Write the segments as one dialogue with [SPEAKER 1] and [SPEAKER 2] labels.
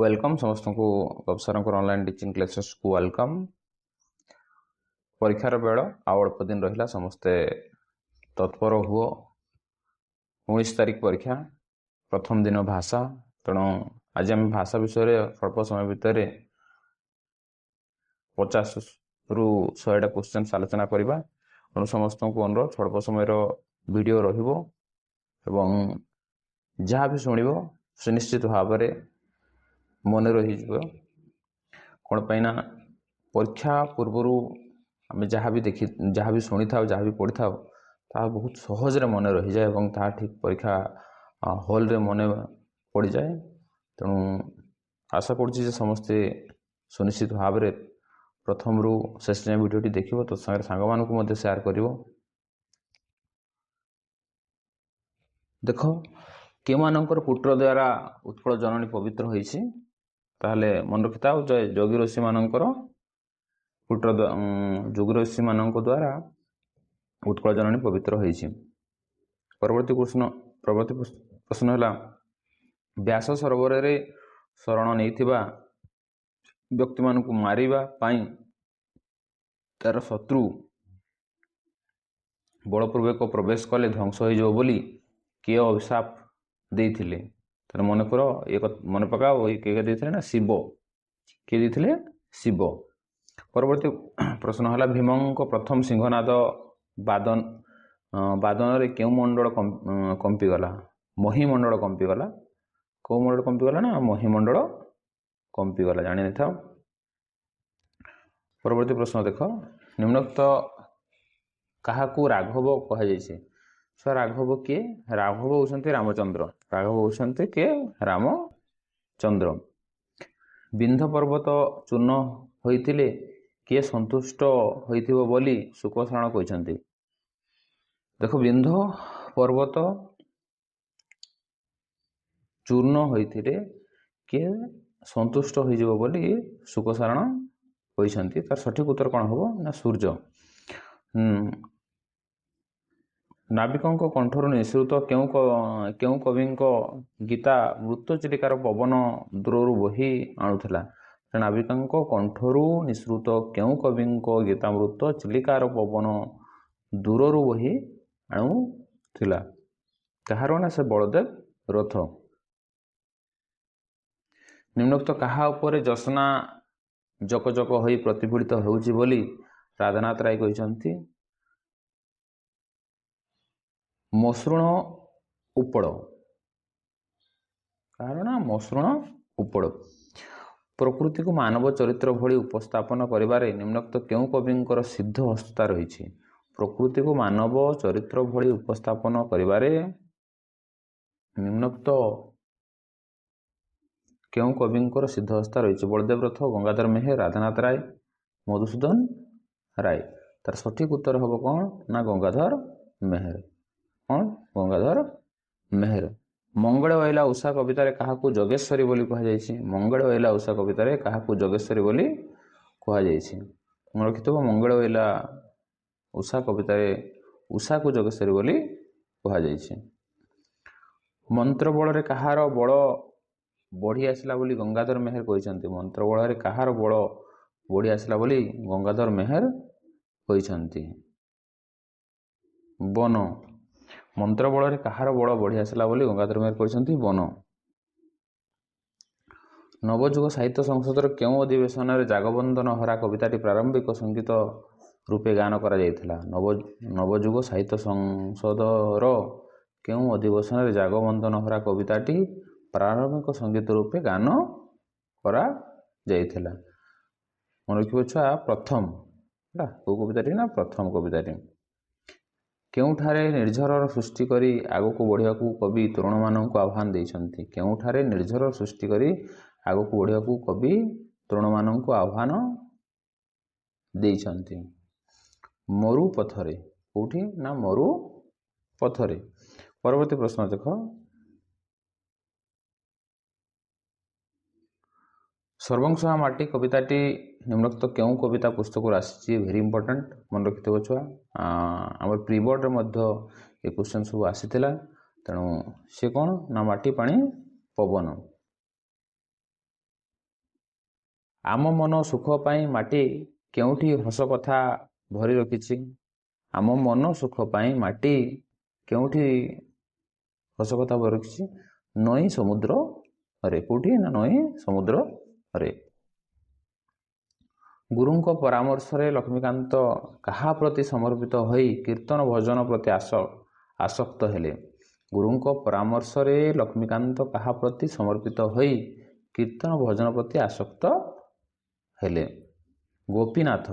[SPEAKER 1] Welcome ସମସ୍ତଙ୍କୁ ଗପସାରଙ୍କର online teaching କ୍ଲାସେସ୍କୁ welcome. ପରୀକ୍ଷାର ବେଳ ଆଉ ଅଳ୍ପ ଦିନ ରହିଲା, ସମସ୍ତେ ତତ୍ପର ହୁଅ। 19 ତାରିଖ ପରୀକ୍ଷା, ପ୍ରଥମ ଦିନ ଭାଷା। ତେଣୁ ଆଜି ଆମେ ଭାଷା ବିଷୟରେ ସ୍ୱଳ୍ପ ସମୟ ଭିତରେ 50ରୁ 100ଟା କ୍ୱେଶ୍ଚନ୍ସ ଆଲୋଚନା କରିବା। ତେଣୁ ସମସ୍ତଙ୍କୁ ଅନୁରୋଧ, ସ୍ୱଳ୍ପ ସମୟର ଭିଡ଼ିଓ ରହିବ ଏବଂ ଯାହା ବି ଶୁଣିବ ସୁନିଶ୍ଚିତ ଭାବରେ ମନେ ରହିଯିବ। କ'ଣ ପାଇଁ ନା ପରୀକ୍ଷା ପୂର୍ବରୁ ଆମେ ଯାହା ବି ଦେଖି, ଯାହା ବି ଶୁଣିଥାଉ, ଯାହା ବି ପଢ଼ିଥାଉ, ତାହା ବହୁତ ସହଜରେ ମନେ ରହିଯାଏ ଏବଂ ତାହା ଠିକ୍ ପରୀକ୍ଷା ହଲ୍ରେ ମନେ ପଡ଼ିଯାଏ। ତେଣୁ ଆଶା କରୁଛି ଯେ ସମସ୍ତେ ସୁନିଶ୍ଚିତ ଭାବରେ ପ୍ରଥମରୁ ଶେଷ ଯାଏଁ ଭିଡ଼ିଓଟି ଦେଖିବ, ତ ସାଙ୍ଗରେ ସାଙ୍ଗମାନଙ୍କୁ ମଧ୍ୟ ସେୟାର କରିବ। ଦେଖ, କେଉଁମାନଙ୍କର ପୁତ୍ର ଦ୍ୱାରା ଉତ୍କଳ ଜନନୀ ପବିତ୍ର ହୋଇଛି? ତାହେଲେ ମନେ ରଖିଥାଅ ଯେ ଯୋଗୀ ଋଷିମାନଙ୍କର ପୁତ୍ର, ଯୋଗୀ ଋଷିମାନଙ୍କ ଦ୍ୱାରା ଉତ୍କଳ ଜନନୀ ପବିତ୍ର ହୋଇଛି। ପରବର୍ତ୍ତୀ ପ୍ରଶ୍ନ ହେଲା, ବ୍ୟାସ ସରୋବରରେ ଶରଣ ନେଇଥିବା ବ୍ୟକ୍ତିମାନଙ୍କୁ ମାରିବା ପାଇଁ ତାର ଶତ୍ରୁ ବଳପୂର୍ବକ ପ୍ରବେଶ କଲେ ଧ୍ୱଂସ ହୋଇଯିବ ବୋଲି କିଏ ଅଭିଶାପ ଦେଇଥିଲେ? ତାହେଲେ ମନେ କର, ଏ ମନେ ପକାଅ, ଏ କିଏ ଦେଇଥିଲେ ନା ଶିବ। କିଏ ଦେଇଥିଲେ? ଶିବ। ପରବର୍ତ୍ତୀ ପ୍ରଶ୍ନ ହେଲା, ଭୀମଙ୍କ ପ୍ରଥମ ସିଂହନାଦ ବାଦନରେ କେଉଁ ମଣ୍ଡଳ କମ୍ପିଗଲା? ମହିମଣ୍ଡଳ କମ୍ପିଗଲା। କେଉଁ ମଣ୍ଡଳ କମ୍ପିଗଲା ନା ମହିମଣ୍ଡଳ କମ୍ପିଗଲା, ଜାଣିନେଇଥାଅ। ପରବର୍ତ୍ତୀ ପ୍ରଶ୍ନ ଦେଖ, ନିମ୍ନୋକ୍ତ କାହାକୁ ରାଘବ କୁହାଯାଇଛି? ସାର୍, ରାଘବ କିଏ? ରାଘବ ହେଉଛନ୍ତି ରାମଚନ୍ଦ୍ର। ରାଘବ ହେଉଛନ୍ତି କିଏ? ରାମଚନ୍ଦ୍ର। ବିନ୍ଧ ପର୍ବତ ଚୂର୍ଣ୍ଣ ହୋଇଥିଲେ କିଏ ସନ୍ତୁଷ୍ଟ ହୋଇଥିବ ବୋଲି ଶୁକଶରଣ କହିଛନ୍ତି? ଦେଖ, ବିନ୍ଧ ପର୍ବତ ଚୂର୍ଣ୍ଣ ହୋଇଥିଲେ କିଏ ସନ୍ତୁଷ୍ଟ ହୋଇଯିବ ବୋଲି ଶୁକଶାରଣ କହିଛନ୍ତି? ତାର ସଠିକ ଉତ୍ତର କ'ଣ ହେବ ନା ସୂର୍ଯ୍ୟ। ନାବିକଙ୍କ କଣ୍ଠରୁ ନିଃସୃତ କେଉଁ କବିଙ୍କ ଗୀତା ମୃତ ଚିଲିକାର ପବନ ଦୂରରୁ ବୋହି ଆଣୁଥିଲା? ନାବିକଙ୍କ କଣ୍ଠରୁ ନିଃସୃତ କେଉଁ କବିଙ୍କ ଗୀତାମୃତ ଚିଲିକାର ପବନ ଦୂରରୁ ବୋହି ଆଣୁଥିଲା? କାହାର ନା ସେ ବଳଦେବ ରଥ। ନିମ୍ନୋକ୍ତ କାହା ଉପରେ ଜ୍ୟୋତ୍ସ୍ନା ଜକ ଜକ ହୋଇ ପ୍ରତିଫଳିତ ହେଉଛି ବୋଲି ରାଧାନାଥ ରାୟ କହିଛନ୍ତି? ମସୃଣ ଉପଳ। କାହାର ନା ମସୃଣ ଉପଳ। ପ୍ରକୃତିକୁ ମାନବ ଚରିତ୍ର ଭଳି ଉପସ୍ଥାପନ କରିବାରେ ନିମ୍ନୋକ୍ତ କେଉଁ କବିଙ୍କର ସିଦ୍ଧ ହସ୍ତତା ରହିଛି? ପ୍ରକୃତିକୁ ମାନବ ଚରିତ୍ର ଭଳି ଉପସ୍ଥାପନ କରିବାରେ ନିମ୍ନୋକ୍ତ କେଉଁ କବିଙ୍କର ସିଦ୍ଧହସ୍ତା ରହିଛି? ବଳଦେବ ରଥ, ଗଙ୍ଗାଧର ମେହେର, ରାଧାନାଥ ରାୟ, ମଧୁସୂଦନ ରାୟ। ତାର ସଠିକ ଉତ୍ତର ହେବ କ'ଣ ନା ଗଙ୍ଗାଧର ମେହେର। କ'ଣ? ଗଙ୍ଗାଧର ମେହେର। ମଙ୍ଗଳ ଅଇଲା ଉଷା କବିତାରେ କାହାକୁ ଯୋଗେଶ୍ୱରୀ ବୋଲି କୁହାଯାଇଛି? ମଙ୍ଗଳ ଅଇଲା ଉଷା କବିତାରେ କାହାକୁ ଯୋଗେଶ୍ୱରୀ ବୋଲି କୁହାଯାଇଛି? ମନେ ରଖିଥିବ, ମଙ୍ଗଳ ଅଇଲା ଉଷା କବିତାରେ ଉଷାକୁ ଯୋଗେଶ୍ୱରୀ ବୋଲି କୁହାଯାଇଛି। ମନ୍ତ୍ର ବଳରେ କାହାର ବଳ ବଢ଼ି ଆସିଲା ବୋଲି ଗଙ୍ଗାଧର ମେହେର କହିଛନ୍ତି? ମନ୍ତ୍ର ବଳରେ କାହାର ବଳ ବଢ଼ି ଆସିଲା ବୋଲି ଗଙ୍ଗାଧର ମେହେର କହିଛନ୍ତି? ବନ। ମନ୍ତ୍ର ବଳରେ କାହାର ବଳ ବଢ଼ି ଆସିଲା ବୋଲି ଗଙ୍ଗାଧର ମେହେର କହିଛନ୍ତି? ବନ। ନବଯୁଗ ସାହିତ୍ୟ ସଂସଦର କେଉଁ ଅଧିବେଶନରେ ଜାଗବନ୍ଧନ ହରା କବିତାଟି ପ୍ରାରମ୍ଭିକ ସଙ୍ଗୀତ ରୂପେ ଗାନ କରାଯାଇଥିଲା? ନବଯୁଗ ସାହିତ୍ୟ ସଂସଦର କେଉଁ ଅଧିବେଶନରେ ଜାଗବନ୍ଧନ ହରା କବିତାଟି ପ୍ରାରମ୍ଭିକ ସଙ୍ଗୀତ ରୂପେ ଗାନ କରାଯାଇଥିଲା? ମନେ ରଖିବ ଛୁଆ, ପ୍ରଥମ ହେଲା କେଉଁ କବିତାଟି ନା ପ୍ରଥମ କବିତାଟି। କେଉଁଠାରେ ନିର୍ଝରର ସୃଷ୍ଟି କରି ଆଗକୁ ବଢ଼ିବାକୁ କବି ତରୁଣମାନଙ୍କୁ ଆହ୍ୱାନ ଦେଇଛନ୍ତି? କେଉଁଠାରେ ନିର୍ଝର ସୃଷ୍ଟି କରି ଆଗକୁ ବଢ଼ିବାକୁ କବି ତରୁଣମାନଙ୍କୁ ଆହ୍ୱାନ ଦେଇଛନ୍ତି? ମରୁ ପଥରେ। କେଉଁଠି ନା ମରୁ ପଥରେ। ପରବର୍ତ୍ତୀ ପ୍ରଶ୍ନ ଦେଖ, ସର୍ବଂସହା ମାଟି କବିତାଟି ନିମ୍ନୋକ୍ତ କେଉଁ କବିତା ପୁସ୍ତକରୁ ଆସିଛି? ଭେରି ଇମ୍ପୋର୍ଟାଣ୍ଟ, ମନେ ରଖିଥିବ ଛୁଆ। ଆମର ପ୍ରିବୋର୍ଡ଼ରେ ମଧ୍ୟ ଏ କ୍ୱେଶ୍ଚନ୍ ସବୁ ଆସିଥିଲା। ତେଣୁ ସେ କ'ଣ ନା ମାଟି ପାଣି ପବନ। ଆମ ମନ ସୁଖ ପାଇଁ ମାଟି କେଉଁଠି ହସ କଥା ଭରି ରଖିଛି? ଆମ ମନ ସୁଖ ପାଇଁ ମାଟି କେଉଁଠି ହସ କଥା ଭରି ରଖିଛି? ନଈ ସମୁଦ୍ରରେ। କେଉଁଠି ନା ନଈ ସମୁଦ୍ରରେ। ଗୁରୁଙ୍କ ପରାମର୍ଶରେ ଲକ୍ଷ୍ମୀକାନ୍ତ କାହା ପ୍ରତି ସମର୍ପିତ ହୋଇ କୀର୍ତ୍ତନ ଭଜନ ପ୍ରତି ଆସକ୍ତ ହେଲେ? ଗୁରୁଙ୍କ ପରାମର୍ଶରେ ଲକ୍ଷ୍ମୀକାନ୍ତ କାହା ପ୍ରତି ସମର୍ପିତ ହୋଇ କୀର୍ତ୍ତନ ଭଜନ ପ୍ରତି ଆସକ୍ତ ହେଲେ? ଗୋପୀନାଥ।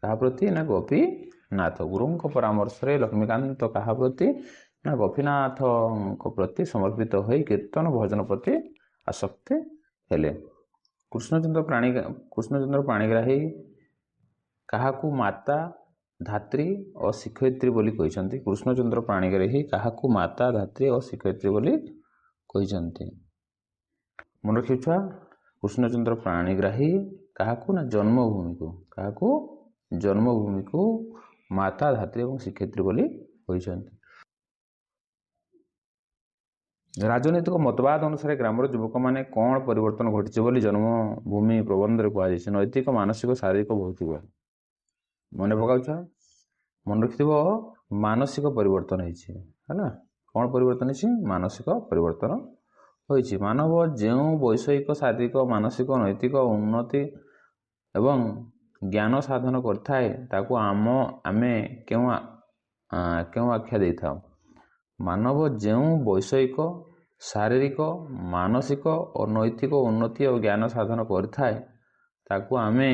[SPEAKER 1] କାହା ପ୍ରତି ନା ଗୋପୀନାଥ। ଗୁରୁଙ୍କ ପରାମର୍ଶରେ ଲକ୍ଷ୍ମୀକାନ୍ତ କାହା ପ୍ରତି ନା ଗୋପୀନାଥଙ୍କ ପ୍ରତି ସମର୍ପିତ ହୋଇ କୀର୍ତ୍ତନ ଭଜନ ପ୍ରତି ଆସକ୍ତ ହେଲେ। କୃଷ୍ଣଚନ୍ଦ୍ର ପାଣିଗ୍ରାହୀ କାହାକୁ ମାତା, ଧାତ୍ରୀ ଓ ଶିକ୍ଷୟିତ୍ରୀ ବୋଲି କହିଛନ୍ତି? କୃଷ୍ଣଚନ୍ଦ୍ର ପାଣିଗ୍ରାହୀ କାହାକୁ ମାତା, ଧାତ୍ରୀ ଓ ଶିକ୍ଷୟିତ୍ରୀ ବୋଲି କହିଛନ୍ତି? ମନେ ରଖିବ ଛୁଆ, କୃଷ୍ଣଚନ୍ଦ୍ର ପାଣିଗ୍ରାହୀ କାହାକୁ ନା ଜନ୍ମଭୂମିକୁ। କାହାକୁ? ଜନ୍ମଭୂମିକୁ ମାତା, ଧାତ୍ରୀ ଏବଂ ଶିକ୍ଷୟିତ୍ରୀ ବୋଲି କହିଛନ୍ତି। ରାଜନୈତିକ ମତବାଦ ଅନୁସାରେ ଗ୍ରାମର ଯୁବକମାନେ କ'ଣ ପରିବର୍ତ୍ତନ ଘଟିଛି ବୋଲି ଜନ୍ମଭୂମି ପ୍ରବନ୍ଧରେ କୁହାଯାଇଛି? ନୈତିକ, ମାନସିକ, ଶାରୀରିକ, ଭୌତିକ। ମନେ ପକାଉଛ, ମନେ ରଖିଥିବ, ମାନସିକ ପରିବର୍ତ୍ତନ ହେଇଛି। ହେଲା, କ'ଣ ପରିବର୍ତ୍ତନ ହେଇଛି? ମାନସିକ ପରିବର୍ତ୍ତନ ହୋଇଛି। ମାନବ ଯେଉଁ ବୈଷୟିକ, ଶାରୀରିକ, ମାନସିକ, ନୈତିକ ଉନ୍ନତି ଏବଂ ଜ୍ଞାନ ସାଧନ କରିଥାଏ, ତାକୁ ଆମେ କେଉଁ ଆଖ୍ୟା ଦେଇଥାଉ? ମାନବ ଯେଉଁ ବୈଷୟିକ, ଶାରୀରିକ, ମାନସିକ ଓ ନୈତିକ ଉନ୍ନତି ଓ ଜ୍ଞାନ ସାଧନ କରିଥାଏ, ତାକୁ ଆମେ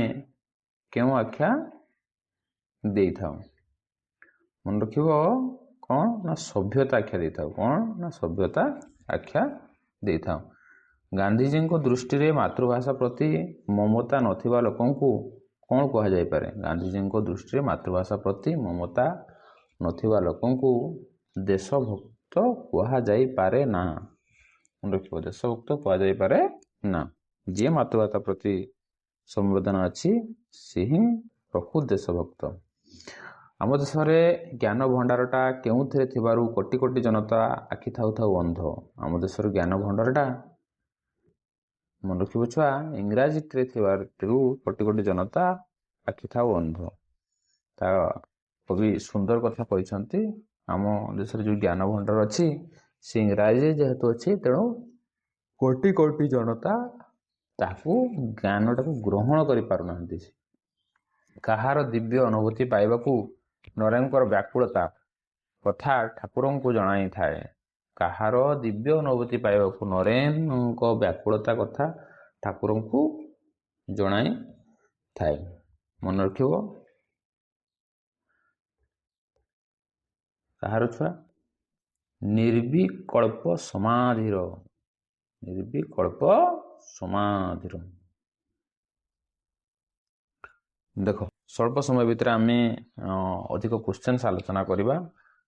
[SPEAKER 1] କେଉଁ ଆଖ୍ୟା ଦେଇଥାଉ? ମନେ ରଖିବ, କ'ଣ ନା ସଭ୍ୟତା ଆଖ୍ୟା ଦେଇଥାଉ। କ'ଣ ନା ସଭ୍ୟତା ଆଖ୍ୟା ଦେଇଥାଉ। ଗାନ୍ଧିଜୀଙ୍କ ଦୃଷ୍ଟିରେ ମାତୃଭାଷା ପ୍ରତି ମମତା ନଥିବା ଲୋକଙ୍କୁ କ'ଣ କୁହାଯାଇପାରେ? ଗାନ୍ଧିଜୀଙ୍କ ଦୃଷ୍ଟିରେ ମାତୃଭାଷା ପ୍ରତି ମମତା ନଥିବା ଲୋକଙ୍କୁ ଦେଶଭକ୍ତ କୁହାଯାଇପାରେ ନା। ମନେ ରଖିବ, ଦେଶଭକ୍ତ କୁହାଯାଇପାରେ ନା। ଯିଏ ମାତୃଭାଷା ପ୍ରତି ସମ୍ବେଦନା ଅଛି, ସେ ହିଁ ପ୍ରକୃତ ଦେଶଭକ୍ତ। ଆମ ଦେଶରେ ଜ୍ଞାନ ଭଣ୍ଡାରଟା କେଉଁଥିରେ ଥିବାରୁ କୋଟି କୋଟି ଜନତା ଆଖି ଥାଉ ଥାଉ ଅନ୍ଧ? ଆମ ଦେଶର ଜ୍ଞାନ ଭଣ୍ଡାରଟା, ମନେ ରଖିବ ଛୁଆ, ଇଂରାଜୀରେ ଥିବାରୁ କୋଟି କୋଟି ଜନତା ଆଖି ଥାଉ ଅନ୍ଧ। ତା କବି ସୁନ୍ଦର କଥା କହିଛନ୍ତି। ଆମ ଦେଶରେ ଯେଉଁ ଜ୍ଞାନ ଭଣ୍ଡାର ଅଛି, ସେ ଇଂରାଜୀରେ ଯେହେତୁ ଅଛି, ତେଣୁ କୋଟି କୋଟି ଜନତା ତାକୁ ଜ୍ଞାନଟାକୁ ଗ୍ରହଣ କରିପାରୁନାହାନ୍ତି। କାହାର ଦିବ୍ୟ ଅନୁଭୂତି ପାଇବାକୁ ନରେଙ୍କର ବ୍ୟାକୁଳତା କଥା ଠାକୁରଙ୍କୁ ଜଣାଇଥାଏ? କାହାର ଦିବ୍ୟ ଅନୁଭୂତି ପାଇବାକୁ ନରେନଙ୍କ ବ୍ୟାକୁଳତା କଥା ଠାକୁରଙ୍କୁ ଜଣାଇଥାଏ? ମନେ ରଖିବ, କାହାର ଛୁଆ? ନିର୍ବିକଳ୍ପ ସମାଧିର। ନିର୍ବିକଳ୍ପ ସମାଧିର। ଦେଖ, ସ୍ୱଳ୍ପ ସମୟ ଭିତରେ ଆମେ ଅଧିକ କ୍ୱେଶ୍ଚନ୍ସ ଆଲୋଚନା କରିବା।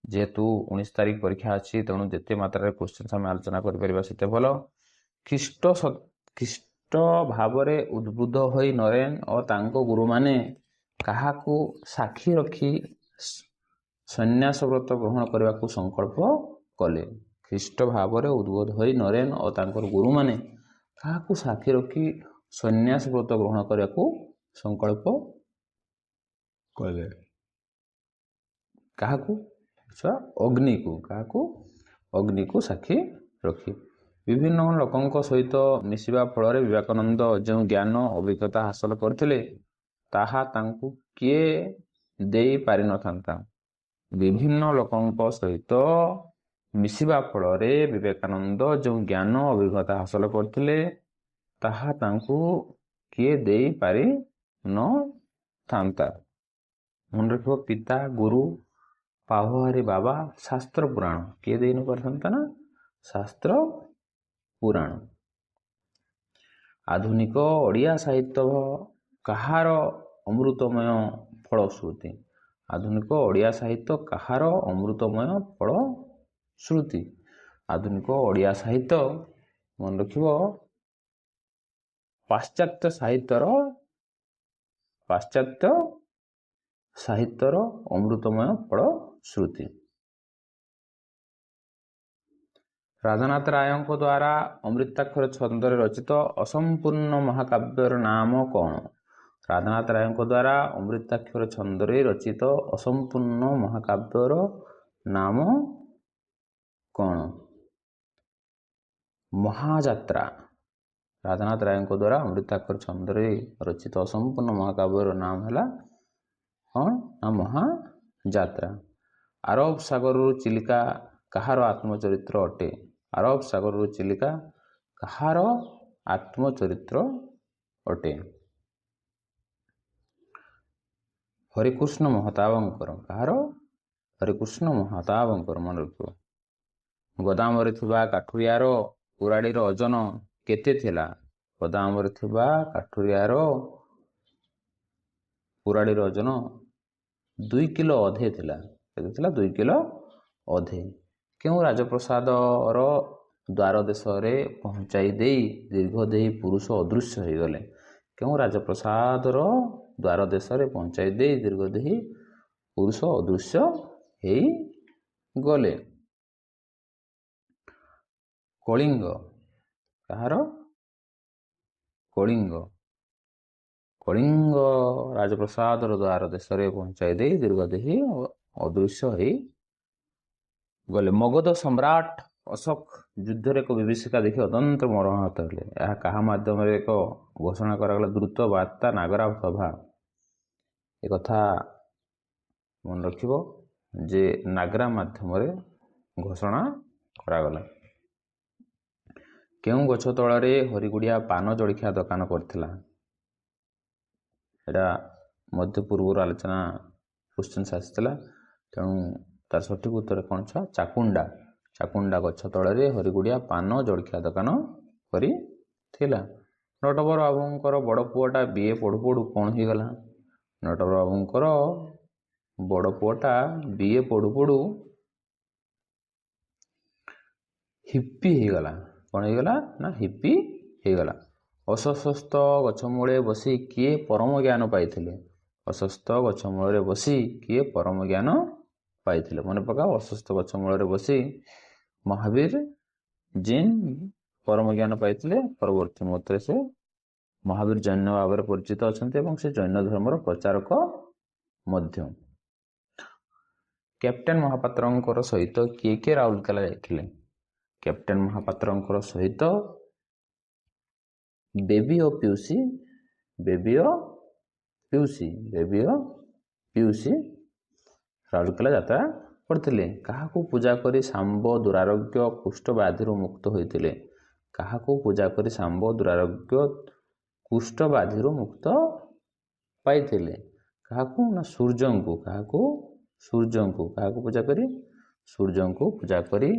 [SPEAKER 1] ଯେହେତୁ 19 ତାରିଖ ପରୀକ୍ଷା ଅଛି, ତେଣୁ ଯେତେ ମାତ୍ରାରେ କ୍ୱେଶ୍ଚନ୍ସ ଆମେ ଆଲୋଚନା କରିପାରିବା ସେତେ ଭଲ। ଖ୍ରୀଷ୍ଟ ଭାବରେ ଉଦ୍ବୁଦ୍ଧ ହୋଇ ନରେନ ଓ ତାଙ୍କ ଗୁରୁମାନେ କାହାକୁ ସାକ୍ଷୀ ରଖି ସନ୍ନ୍ୟାସ ବ୍ରତ ଗ୍ରହଣ କରିବାକୁ ସଂକଳ୍ପ କଲେ? ଖ୍ରୀଷ୍ଟ ଭାବରେ ଉଦ୍ବୋଧ ହୋଇ ନରେନ ଓ ତାଙ୍କର ଗୁରୁମାନେ କାହାକୁ ସାକ୍ଷୀ ରଖି ସନ୍ନ୍ୟାସ ବ୍ରତ ଗ୍ରହଣ କରିବାକୁ ସଂକଳ୍ପ କଲେ? କାହାକୁ ଛୁଆ? ଅଗ୍ନିକୁ। କାହାକୁ? ଅଗ୍ନିକୁ ସାକ୍ଷୀ ରଖି। ବିଭିନ୍ନ ଲୋକଙ୍କ ସହିତ ମିଶିବା ଫଳରେ ବିବେକାନନ୍ଦ ଯେଉଁ ଜ୍ଞାନ ଅଭିଜ୍ଞତା ହାସଲ କରିଥିଲେ, ତାହା ତାଙ୍କୁ କିଏ ଦେଇପାରିନଥାନ୍ତା? ବିଭିନ୍ନ ଲୋକଙ୍କ ସହିତ ମିଶିବା ଫଳରେ ବିବେକାନନ୍ଦ ଯେଉଁ ଜ୍ଞାନ ଅଭିଜ୍ଞତା ହାସଲ କରିଥିଲେ, ତାହା ତାଙ୍କୁ କିଏ ଦେଇପାରି ନଥାନ୍ତା? ମନେ ରଖିବ, ପିତା, ଗୁରୁ, ପାହୁହାରୀ ବାବା, ଶାସ୍ତ୍ର ପୁରାଣ। କିଏ ଦେଇ ନପାରିଥାନ୍ତା ନା ଶାସ୍ତ୍ର ପୁରାଣ। ଆଧୁନିକ ଓଡ଼ିଆ ସାହିତ୍ୟ କାହାର ଅମୃତମୟ ଫଳଶ୍ରୁତି? ଆଧୁନିକ ଓଡ଼ିଆ ସାହିତ୍ୟ କାହାର ଅମୃତମୟ ଫଳଶ୍ରୁତି? ଆଧୁନିକ ଓଡ଼ିଆ ସାହିତ୍ୟ, ମନେ ରଖିବ, ପାଶ୍ଚାତ୍ୟ ସାହିତ୍ୟର ଅମୃତମୟ ଫଳଶ୍ରୁତି। ରାଧାନାଥ ରାୟଙ୍କ ଦ୍ୱାରା ଅମୃତାକ୍ଷର ଛନ୍ଦରେ ରଚିତ ଅସମ୍ପୂର୍ଣ୍ଣ ମହାକାବ୍ୟର ନାମ କ'ଣ? ରାଧାନାଥ ରାୟଙ୍କ ଦ୍ୱାରା ଅମୃତାକ୍ଷର ଛନ୍ଦରେ ରଚିତ ଅସମ୍ପୂର୍ଣ୍ଣ ମହାକାବ୍ୟର ନାମ କ'ଣ? ମହାଯାତ୍ରା। ରାଧାନାଥ ରାୟଙ୍କ ଦ୍ୱାରା ଅମୃତାକ୍ଷର ଛନ୍ଦରେ ରଚିତ ଅସମ୍ପୂର୍ଣ୍ଣ ମହାକାବ୍ୟର ନାମ ହେଲା କ'ଣ ନା ମହାଯାତ୍ରା। ଆରବ ସାଗରରୁ ଚିଲିକା କାହାର ଆତ୍ମଚରିତ୍ର ଅଟେ? ଆରବ ସାଗରରୁ ଚିଲିକା କାହାର ଆତ୍ମଚରିତ୍ର ଅଟେ? ହରେକୃଷ୍ଣ ମହତାବଙ୍କର। କାହାର? ହରେକୃଷ୍ଣ ମହତାବଙ୍କର। ମନେ ରଖିବ। ଗୋଦାମରେ ଥିବା କାଠୁରିଆର କୁରାଢ଼ୀର ଓଜନ କେତେ ଥିଲା? ଗୋଦାମରେ ଥିବା କାଠୁରିଆର କୁରାଢ଼ୀର ଓଜନ 2 କିଲୋ ଅଧେ ଥିଲା। କେତେ ଥିଲା? 2 କିଲୋ ଅଧେ। କେଉଁ ରାଜପ୍ରସାଦର ଦ୍ୱାର ଦେଶରେ ପହଞ୍ଚାଇ ଦେଇ ଦୀର୍ଘଦେହୀ ପୁରୁଷ ଅଦୃଶ୍ୟ ହୋଇଗଲେ? କେଉଁ ରାଜପ୍ରସାଦର ଦ୍ୱାର ଦେଶରେ ପହଞ୍ଚାଇ ଦେଇ ଦୀର୍ଘଦେହୀ ପୁରୁଷ ଅଦୃଶ୍ୟ ହେଇଗଲେ? କଳିଙ୍ଗ। କାହାର? କଳିଙ୍ଗ। କଳିଙ୍ଗ ରାଜପ୍ରସାଦର ଦ୍ୱାର ଦେଶରେ ପହଞ୍ଚାଇ ଦେଇ ଦୀର୍ଘଦେହୀ ଅଦୃଶ୍ୟ ହେଇ ଗଲେ। ମଗଧ ସମ୍ରାଟ ଅଶୋକ ଯୁଦ୍ଧରେ ଏକ ବିଭୀଷିକା ଦେଖି ଅତ୍ୟନ୍ତ ମର୍ମାହତ ହେଲେ। ଏହା କାହା ମାଧ୍ୟମରେ ଏକ ଘୋଷଣା କରାଗଲା? ଦ୍ରୁତ ବାର୍ତ୍ତା, ନାଗରା ସଭା। ଏକଥା ମନେ ରଖିବ ଯେ ନାଗରା ମାଧ୍ୟମରେ ଘୋଷଣା କରାଗଲା। କେଉଁ ଗଛ ତଳରେ ହରିଗୁଡ଼ିଆ ପାନ ଜଳଖିଆ ଦୋକାନ କରିଥିଲା? ଏଇଟା ମଧ୍ୟ ପୂର୍ବରୁ ଆଲୋଚନା କ୍ୱେଶ୍ଚନ୍ସ ଆସିଥିଲା, ତେଣୁ ତାର ସଠିକ ଉତ୍ତର କ'ଣ ଛୁଆ? ଚାକୁଣ୍ଡା। ଚାକୁଣ୍ଡା ଗଛ ତଳରେ ହରିଗୁଡ଼ିଆ ପାନ ଜଳଖିଆ ଦୋକାନ କରିଥିଲା। ନଟବର ବାବୁଙ୍କର ବଡ଼ ପୁଅଟା ବିଏ ପଢ଼ୁ ପଢ଼ୁ କ'ଣ ହେଇଗଲା? ନଟବର ବାବୁଙ୍କର ବଡ଼ ପୁଅଟା ବିଏ ପଢ଼ୁ ପଢ଼ୁ ହିପ୍ପି ହେଇଗଲା। କ'ଣ ହେଇଗଲା ନା ହିପ୍ପି ହେଇଗଲା। ଅସ୍ୱସ୍ଥ ଗଛ ମୂଳେ ବସି କିଏ ପରମ ଜ୍ଞାନ ପାଇଥିଲେ? ଅସ୍ୱସ୍ଥ ଗଛ ମୂଳରେ ବସି କିଏ ପରମ ଜ୍ଞାନ ପାଇଥିଲେ? ମନେ ପକାଅ, ଅସ୍ୱସ୍ଥ ଗଛ ମୂଳରେ ବସି ମହାବୀର ଜୈନ ପରମ ଜ୍ଞାନ ପାଇଥିଲେ। ପରବର୍ତ୍ତୀ ମୁହୂର୍ତ୍ତରେ ସେ ମହାବୀର ଜୈନ ଭାବରେ ପରିଚିତ ଅଛନ୍ତି ଏବଂ ସେ ଜୈନ ଧର୍ମର ପ୍ରଚାରକ ମଧ୍ୟ। କ୍ୟାପ୍ଟେନ୍ ମହାପାତ୍ରଙ୍କର ସହିତ କିଏ କିଏ ରାଉରକେଲା ଯାଇଥିଲେ? କ୍ୟାପ୍ଟେନ୍ ମହାପାତ୍ରଙ୍କର ସହିତ ବେବି ଓ ପିଉସୀ, ବେବି ଓ ପିଉସୀ, ବେବି ଓ ପିଉସୀ ରାଉରକେଲା ଯାତ୍ରା କରିଥିଲେ। କାହାକୁ ପୂଜା କରି ଶାମ୍ବ ଦୁରାରୋଗ୍ୟ କୁଷ୍ଠବ୍ୟାଧିରୁ ମୁକ୍ତ ହୋଇଥିଲେ? କାହାକୁ ପୂଜା କରି ଶାମ୍ବ ଦୁରାରୋଗ୍ୟ କୁଷ୍ଠବ୍ୟାଧିରୁ ମୁକ୍ତ ପାଇଥିଲେ? କାହାକୁ ନା ସୂର୍ଯ୍ୟଙ୍କୁ। କାହାକୁ? ସୂର୍ଯ୍ୟଙ୍କୁ। କାହାକୁ ପୂଜା କରି? ସୂର୍ଯ୍ୟଙ୍କୁ ପୂଜା କରି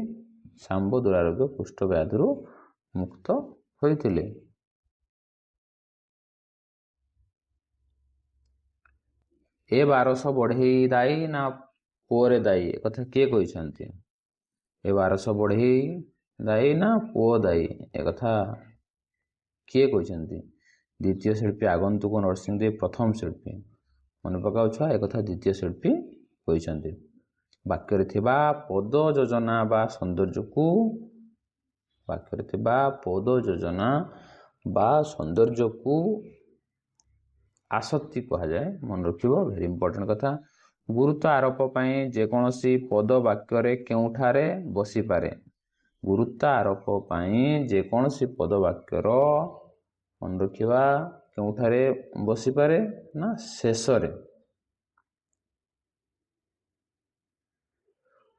[SPEAKER 1] ଶାମ୍ବ ଦୁରାରୋଗ୍ୟ କୁଷ୍ଠବ୍ୟାଧିରୁ ମୁକ୍ତ ହୋଇଥିଲେ। ଏ 1200 ବଢ଼େଇ ଦାୟୀ ନା ପୁଅରେ ଦାୟୀ? ଏକଥା କିଏ କହିଛନ୍ତି? ଏ 1200 ବଢ଼େଇ ଦାୟୀ ନା ପୁଅ ଦାୟୀ? ଏକଥା କିଏ କହିଛନ୍ତି? ଦ୍ୱିତୀୟ ଶିଳ୍ପୀ ଆଗନ୍ତୁକ ନରସିଂହ ଦେବ ପ୍ରଥମ ଶିଳ୍ପୀ। ମନେ ପକାଉ ଛୁଆ, ଏକଥା ଦ୍ୱିତୀୟ ଶିଳ୍ପୀ କହିଛନ୍ତି। ବାକ୍ୟରେ ଥିବା ପଦ ଯୋଜନା ବା ସୌନ୍ଦର୍ଯ୍ୟକୁ, ବାକ୍ୟରେ ଥିବା ପଦ ଯୋଜନା ବା ସୌନ୍ଦର୍ଯ୍ୟକୁ ଆସକ୍ତି କୁହାଯାଏ। ମନେ ରଖିବ, ଭେରି ଇମ୍ପୋର୍ଟାଣ୍ଟ କଥା। ଗୁରୁତ୍ୱ ଆରୋପ ପାଇଁ ଯେକୌଣସି ପଦ ବାକ୍ୟରେ କେଉଁଠାରେ ବସିପାରେ? ଗୁରୁତ୍ୱ ଆରୋପ ପାଇଁ ଯେକୌଣସି ପଦ ବାକ୍ୟର ମନେ ରଖିବା କେଉଁଠାରେ ବସିପାରେ ନା ଶେଷରେ।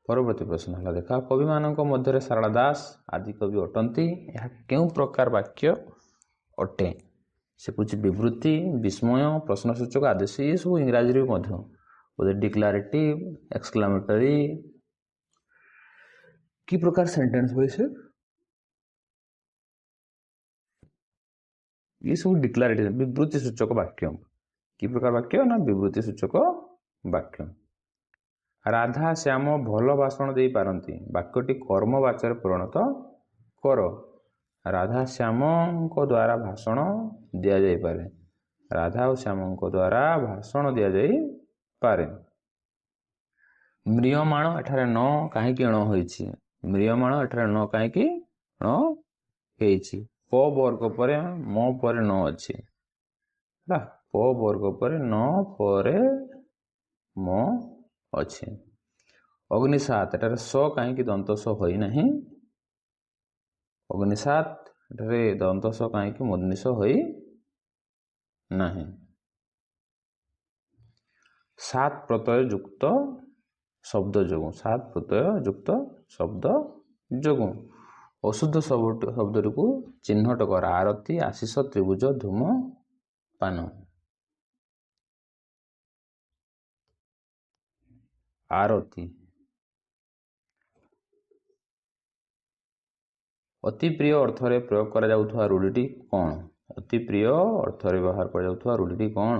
[SPEAKER 1] ପରବର୍ତ୍ତୀ ପ୍ରଶ୍ନ ହେଲା ଦେଖା, କବିମାନଙ୍କ ମଧ୍ୟରେ ସାରଳା ଦାସ ଆଦି କବି ଅଟନ୍ତି, ଏହା କେଉଁ ପ୍ରକାର ବାକ୍ୟ ଅଟେ? ସେ କହୁଛି ବିବୃତ୍ତି, ବିସ୍ମୟ, ପ୍ରଶ୍ନସୂଚକ, ଆଦେଶ, ଏସବୁ ଇଂରାଜୀରେ ବି ମଧ୍ୟ ବୋଧେ ଡିକ୍ଲାରେଟିଭ, ଏକ୍ସକ୍ଲାମେଟରୀ, କି ପ୍ରକାର ସେଣ୍ଟେନ୍ସ ହୁଏ ସେ? ଏସବୁ ଡିକ୍ଲାରେଟିଭ, ବିବୃତ୍ତି ସୂଚକ ବାକ୍ୟ। କି ପ୍ରକାର ବାକ୍ୟ ନା ବିବୃତ୍ତି ସୂଚକ ବାକ୍ୟ। ରାଧା ଶ୍ୟାମ ଭଲ ଭାଷଣ ଦେଇପାରନ୍ତି, ବାକ୍ୟଟି କର୍ମବାଚରେ ପରିଣତ କର। ରାଧା ଶ୍ୟାମଙ୍କ ଦ୍ୱାରା ଭାଷଣ ଦିଆଯାଇପାରେ। ରାଧା ଓ ଶ୍ୟାମଙ୍କ ଦ୍ୱାରା ଭାଷଣ ଦିଆଯାଇପାରେ। ମ୍ରିୟମାଣ, ଏଠାରେ ନ କାହିଁକି ଣ ହୋଇଛି? ମ୍ରିୟମାଣ ଏଠାରେ ନ କାହିଁକି ଣ ହେଇଛି? ପ ବର୍ଗ ପରେ ମ ପରେ ନ ଅଛି, ହେଲା। ପ ବର୍ଗ ପରେ ନ ପରେ ମ ଅଛି। ଅଗ୍ନିସାତ ଏଠାରେ ସ କାହିଁକି ଦନ୍ତ ସ ହୋଇନାହିଁ? ଅଗ୍ନିସାତ ଏଠାରେ ଦନ୍ତ ସ କାହିଁକି ମୂର୍ଦ୍ଧନ୍ୟ ହୋଇ ନାହିଁ? ସାତ ପ୍ରତ୍ୟୟ ଯୁକ୍ତ ଶବ୍ଦ ଯୋଗୁଁ, ସାତ ପ୍ରତ୍ୟୟ ଯୁକ୍ତ ଶବ୍ଦ ଯୋଗୁଁ। ଅଶୁଦ୍ଧ ଶବ୍ଦଟିକୁ ଚିହ୍ନଟ କର। ଆରତି, ଆଶିଷ, ତ୍ରିଭୁଜ, ଧୂମ, ପାନ। ଆରତି। ଅତି ପ୍ରିୟ ଅର୍ଥରେ ପ୍ରୟୋଗ କରାଯାଉଥିବା ରୂଢ଼ିଟି କ'ଣ? ଅତି ପ୍ରିୟ ଅର୍ଥରେ ବ୍ୟବହାର କରାଯାଉଥିବା ରୂଢ଼ିଟି କ'ଣ?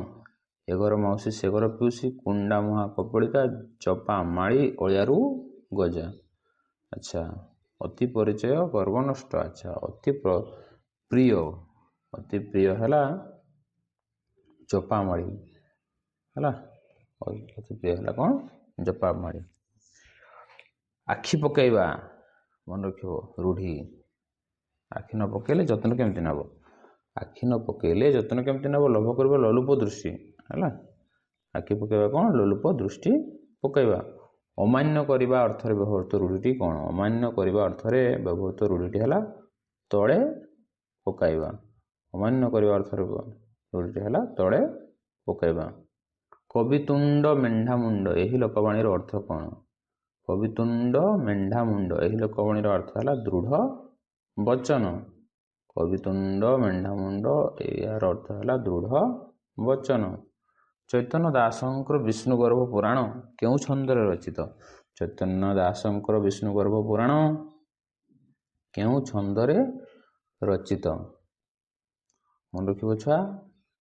[SPEAKER 1] ଏ ଘର ମାଉସୀ ସେ ଘର ପିଉସୀ, କୁଣ୍ଡା ମୁହାଁ କପଳିକା, ଜପା ମାଳି, ଅଳିଆରୁ ଗଜା। ଆଚ୍ଛା, ଅତି ପରିଚୟ ଗର୍ବ ନଷ୍ଟ। ଆଚ୍ଛା, ଅତି ପ୍ରିୟ, ଅତି ପ୍ରିୟ ହେଲା ଜପା ମାଳି, ହେଲା। ଅତି ପ୍ରିୟ ହେଲା କ'ଣ? ଜପା ମାଳି। ଆଖି ପକାଇବା ମନେ ରଖିବ ରୂଢ଼ି। ଆଖି ନ ପକାଇଲେ ଯତ୍ନ କେମିତି ନେବ? ଆଖି ନ ପକାଇଲେ ଯତ୍ନ କେମିତି ନେବ? ଲୋଭ କରିବ ଲୋଲୁପ ଦୃଷ୍ଟି, ହେଲା। ଆଖି ପକାଇବା କ'ଣ? ଲୋଲୁପ ଦୃଷ୍ଟି ପକାଇବା। ଅମାନ୍ୟ କରିବା ଅର୍ଥରେ ବ୍ୟବହୃତ ରୂଢ଼ିଟି କ'ଣ? ଅମାନ୍ୟ କରିବା ଅର୍ଥରେ ବ୍ୟବହୃତ ରୂଢ଼ିଟି ହେଲା ତଳେ ପକାଇବା। ଅମାନ୍ୟ କରିବା ଅର୍ଥରେ ରୂଢ଼ିଟି ହେଲା ତଳେ ପକାଇବା। କବିତୁଣ୍ଡ ମେଣ୍ଢା ମୁଣ୍ଡ ଏହି ଲୋକବାଣୀର ଅର୍ଥ କ'ଣ? କବିତୁଣ୍ଡ ମେଣ୍ଢା ମୁଣ୍ଡ ଏହି ଲୋକବାଣୀର ଅର୍ଥ ହେଲା ଦୃଢ଼ ବଚନ। କବିତୁଣ୍ଡ ମେଣ୍ଢା ମୁଣ୍ଡ ଏହାର ଅର୍ଥ ହେଲା ଦୃଢ଼ ବଚନ। ଚୈତନ୍ୟ ଦାସଙ୍କର ବିଷ୍ଣୁଗର୍ଭ ପୁରାଣ କେଉଁ ଛନ୍ଦରେ ରଚିତ? ଚୈତନ୍ୟ ଦାସଙ୍କର ବିଷ୍ଣୁଗର୍ଭ ପୁରାଣ କେଉଁ ଛନ୍ଦରେ ରଚିତ? ମନେ ରଖିବ ଛୁଆ,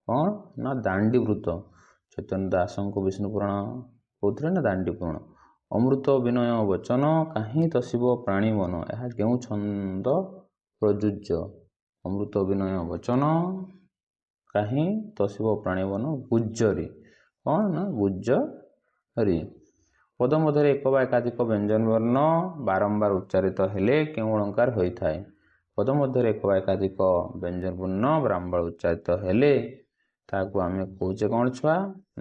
[SPEAKER 1] କ'ଣ ନା ଦାଣ୍ଡିବୃତ୍ତ। ଚୈତନ୍ୟ ଦାସଙ୍କ ବିଷ୍ଣୁ ପୁରାଣ କେଉଁଥିରେ ନା ଦାଣ୍ଡି ପୁରାଣ। ଅମୃତ ବିନୟ ବଚନ କାହିଁ ତସିବ ପ୍ରାଣୀ ମନ ଏହା କେଉଁ ଛନ୍ଦ ପ୍ରଯୁଜ୍ୟ? ଅମୃତ ବିନୟ ବଚନ କାହିଁ ତସିବ ପ୍ରାଣୀ ମନ, ଗୁଜ୍ଜରୀ। କ'ଣ ନା ଗୁଜ୍ଜରୀ। ପଦ ମଧ୍ୟରେ ଏକ ବା ଏକାଧିକ ବ୍ୟଞ୍ଜନ ବର୍ଣ୍ଣ ବାରମ୍ବାର ଉଚ୍ଚାରିତ ହେଲେ କେଉଁ ଅଳଙ୍କାର ହୋଇଥାଏ? ପଦ ମଧ୍ୟରେ ଏକ ବା ଏକାଧିକ ବ୍ୟଞ୍ଜନ ବର୍ଣ୍ଣ ବାରମ୍ବାର ଉଚ୍ଚାରିତ ହେଲେ ତାହାକୁ ଆମେ କହୁଛେ କ'ଣ ଛୁଆ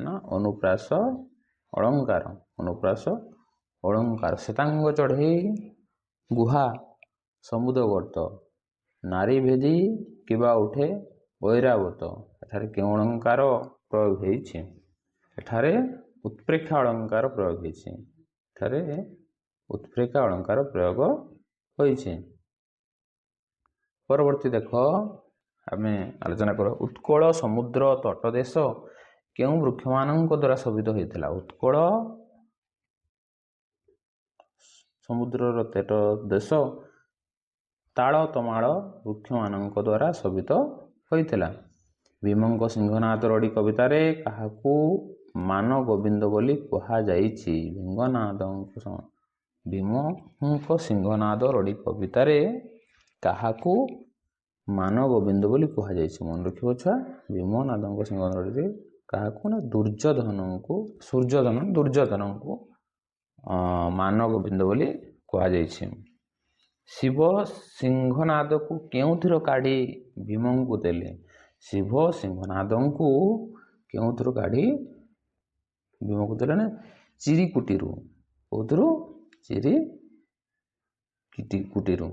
[SPEAKER 1] ନା ଅନୁପ୍ରାସ ଅଳଙ୍କାର। ଅନୁପ୍ରାସ ଅଳଙ୍କାର। ଶ୍ଵେତାଙ୍ଗ ଚଢ଼େଇ ଗୁହା ସମୁଦ୍ର ଗର୍ତ୍ତ, ନାରୀ ଭେଦି କିବା ଉଠେ ଐରାବତ ଏଠାରେ କେଉଁ ଅଳଙ୍କାର ପ୍ରୟୋଗ ହେଇଛି? ଏଠାରେ ଉତ୍ପ୍ରେକ୍ଷା ଅଳଙ୍କାର ପ୍ରୟୋଗ ହେଇଛି। ଏଠାରେ ଉତ୍ପ୍ରେକ୍ଷା ଅଳଙ୍କାର ପ୍ରୟୋଗ ହୋଇଛି। ପରବର୍ତ୍ତୀ ଦେଖ, ଆମେ ଆଲୋଚନା କରିବା ଉତ୍କଳ ସମୁଦ୍ର ତଟଦେଶ କେଉଁ ବୃକ୍ଷମାନଙ୍କ ଦ୍ୱାରା ଶୋଭିତ ହୋଇଥିଲା? ଉତ୍କଳ ସମୁଦ୍ରର ତଟ ଦେଶ ତାଳ ତମାଳ ବୃକ୍ଷମାନଙ୍କ ଦ୍ୱାରା ଶୋଭିତ ହୋଇଥିଲା। ଭୀମଙ୍କ ସିଂହନାଦ ରଡ଼ି କବିତାରେ କାହାକୁ ମାନ ଗୋବିନ୍ଦ ବୋଲି କୁହାଯାଇଛି? ଭୀମଙ୍କ ସିଂହନାଦ ରଡ଼ି କବିତାରେ କାହାକୁ ମାନ ଗୋବିନ୍ଦ ବୋଲି କୁହାଯାଇଛି? ମନେ ରଖିବ ଛୁଆ, ଭୀମନାଦଙ୍କ ସିଂହନାଦ ରଡ଼ିରେ କାହାକୁ ନା ଦୁର୍ଯ୍ୟୋଧନଙ୍କୁ, ସୂର୍ଯ୍ୟଧନ ଦୁର୍ଯ୍ୟୋଧନଙ୍କୁ ମାନ ଗୋବିନ୍ଦ ବୋଲି କୁହାଯାଇଛି। ଶିବ ସିଂହନାଦକୁ କେଉଁଥିରୁ କାଢ଼ି ଭୀମଙ୍କୁ ଦେଲେ? ଶିବ ସିଂହନାଦଙ୍କୁ କେଉଁଥିରୁ କାଢ଼ି ଭୀମକୁ ଦେଲେ ନା ଚିରିକୁଟିରୁ। କେଉଁଥିରୁ? ଚିରି କୁଟିରୁ।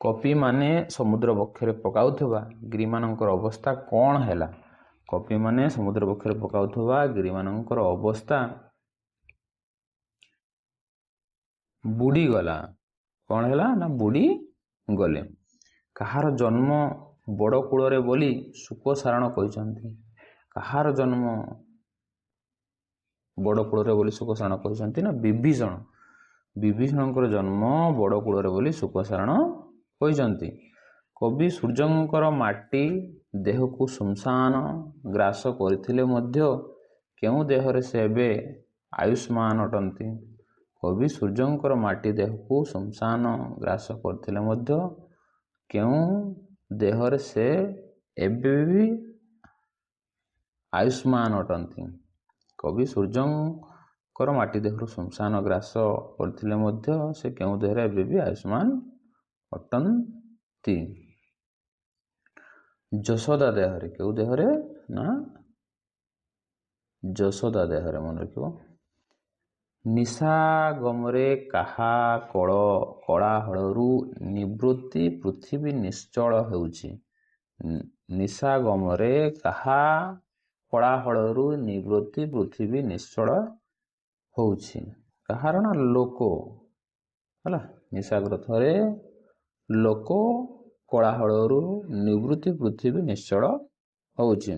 [SPEAKER 1] କପିମାନେ ସମୁଦ୍ର ବକ୍ଷରେ ପକାଉଥିବା ଗିରିମାନଙ୍କର ଅବସ୍ଥା କ'ଣ ହେଲା? କପିମାନେ ସମୁଦ୍ର ବକ୍ଷରେ ପକାଉଥିବା ଗିରିମାନଙ୍କର ଅବସ୍ଥା ବୁଡ଼ିଗଲା। କ'ଣ ହେଲା ନା ବୁଡ଼ି ଗଲେ। କାହାର ଜନ୍ମ ବଡ଼ କୂଳରେ ବୋଲି ଶୁକସାରଣ କହିଛନ୍ତି? କାହାର ଜନ୍ମ ବଡ଼ କୂଳରେ ବୋଲି ଶୁକସାରଣ କହିଛନ୍ତି ନା ବିଭୀଷଣ। ବିଭୀଷଣଙ୍କର ଜନ୍ମ ବଡ଼ କୂଳରେ ବୋଲି ଶୁକସାରଣ କହିଛନ୍ତି। କବି ସୂର୍ଯ୍ୟଙ୍କର ମାଟି ଦେହକୁ ଶମଶାନ ଗ୍ରାସ କରିଥିଲେ ମଧ୍ୟ କେଉଁ ଦେହରେ ସେ ଏବେ ଆୟୁଷ୍ମାନ ଅଟନ୍ତି? କବି ସୂର୍ଯ୍ୟଙ୍କର ମାଟି ଦେହକୁ ଶମଶାନ ଗ୍ରାସ କରିଥିଲେ ମଧ୍ୟ କେଉଁ ଦେହରେ ସେ ଏବେ ବି ଆୟୁଷ୍ମାନ ଅଟନ୍ତି? କବି ସୂର୍ଯ୍ୟଙ୍କର ମାଟି ଦେହରୁ ଶମଶାନ ଗ୍ରାସ କରିଥିଲେ ମଧ୍ୟ ସେ କେଉଁ ଦେହରେ ଏବେ ବି ଆୟୁଷ୍ମାନ ଅଟନ୍ତି? ଯଶୋଦା ଦେହରେ। କେଉଁ ଦେହରେ ନା ଯଶୋଦା ଦେହରେ, ମନେ ରଖିବ। ନିଶାଗମରେ କାହା କୋଳାହଳରୁ ନିବୃତ୍ତି ପୃଥିବୀ ନିଶ୍ଚଳ ହେଉଛି? ନିଶାଗମରେ କାହା କୋଳାହଳରୁ ନିବୃତ୍ତି ପୃଥିବୀ ନିଶ୍ଚଳ ହେଉଛି? କାହାର ନା ଲୋକ। ହେଲା, ନିଶାଗ୍ରନ୍ଥରେ ଲୋକ କୋଳାହଳରୁ ନିବୃତ୍ତି ପୃଥିବୀ ନିଶ୍ଚଳ ହେଉଛି।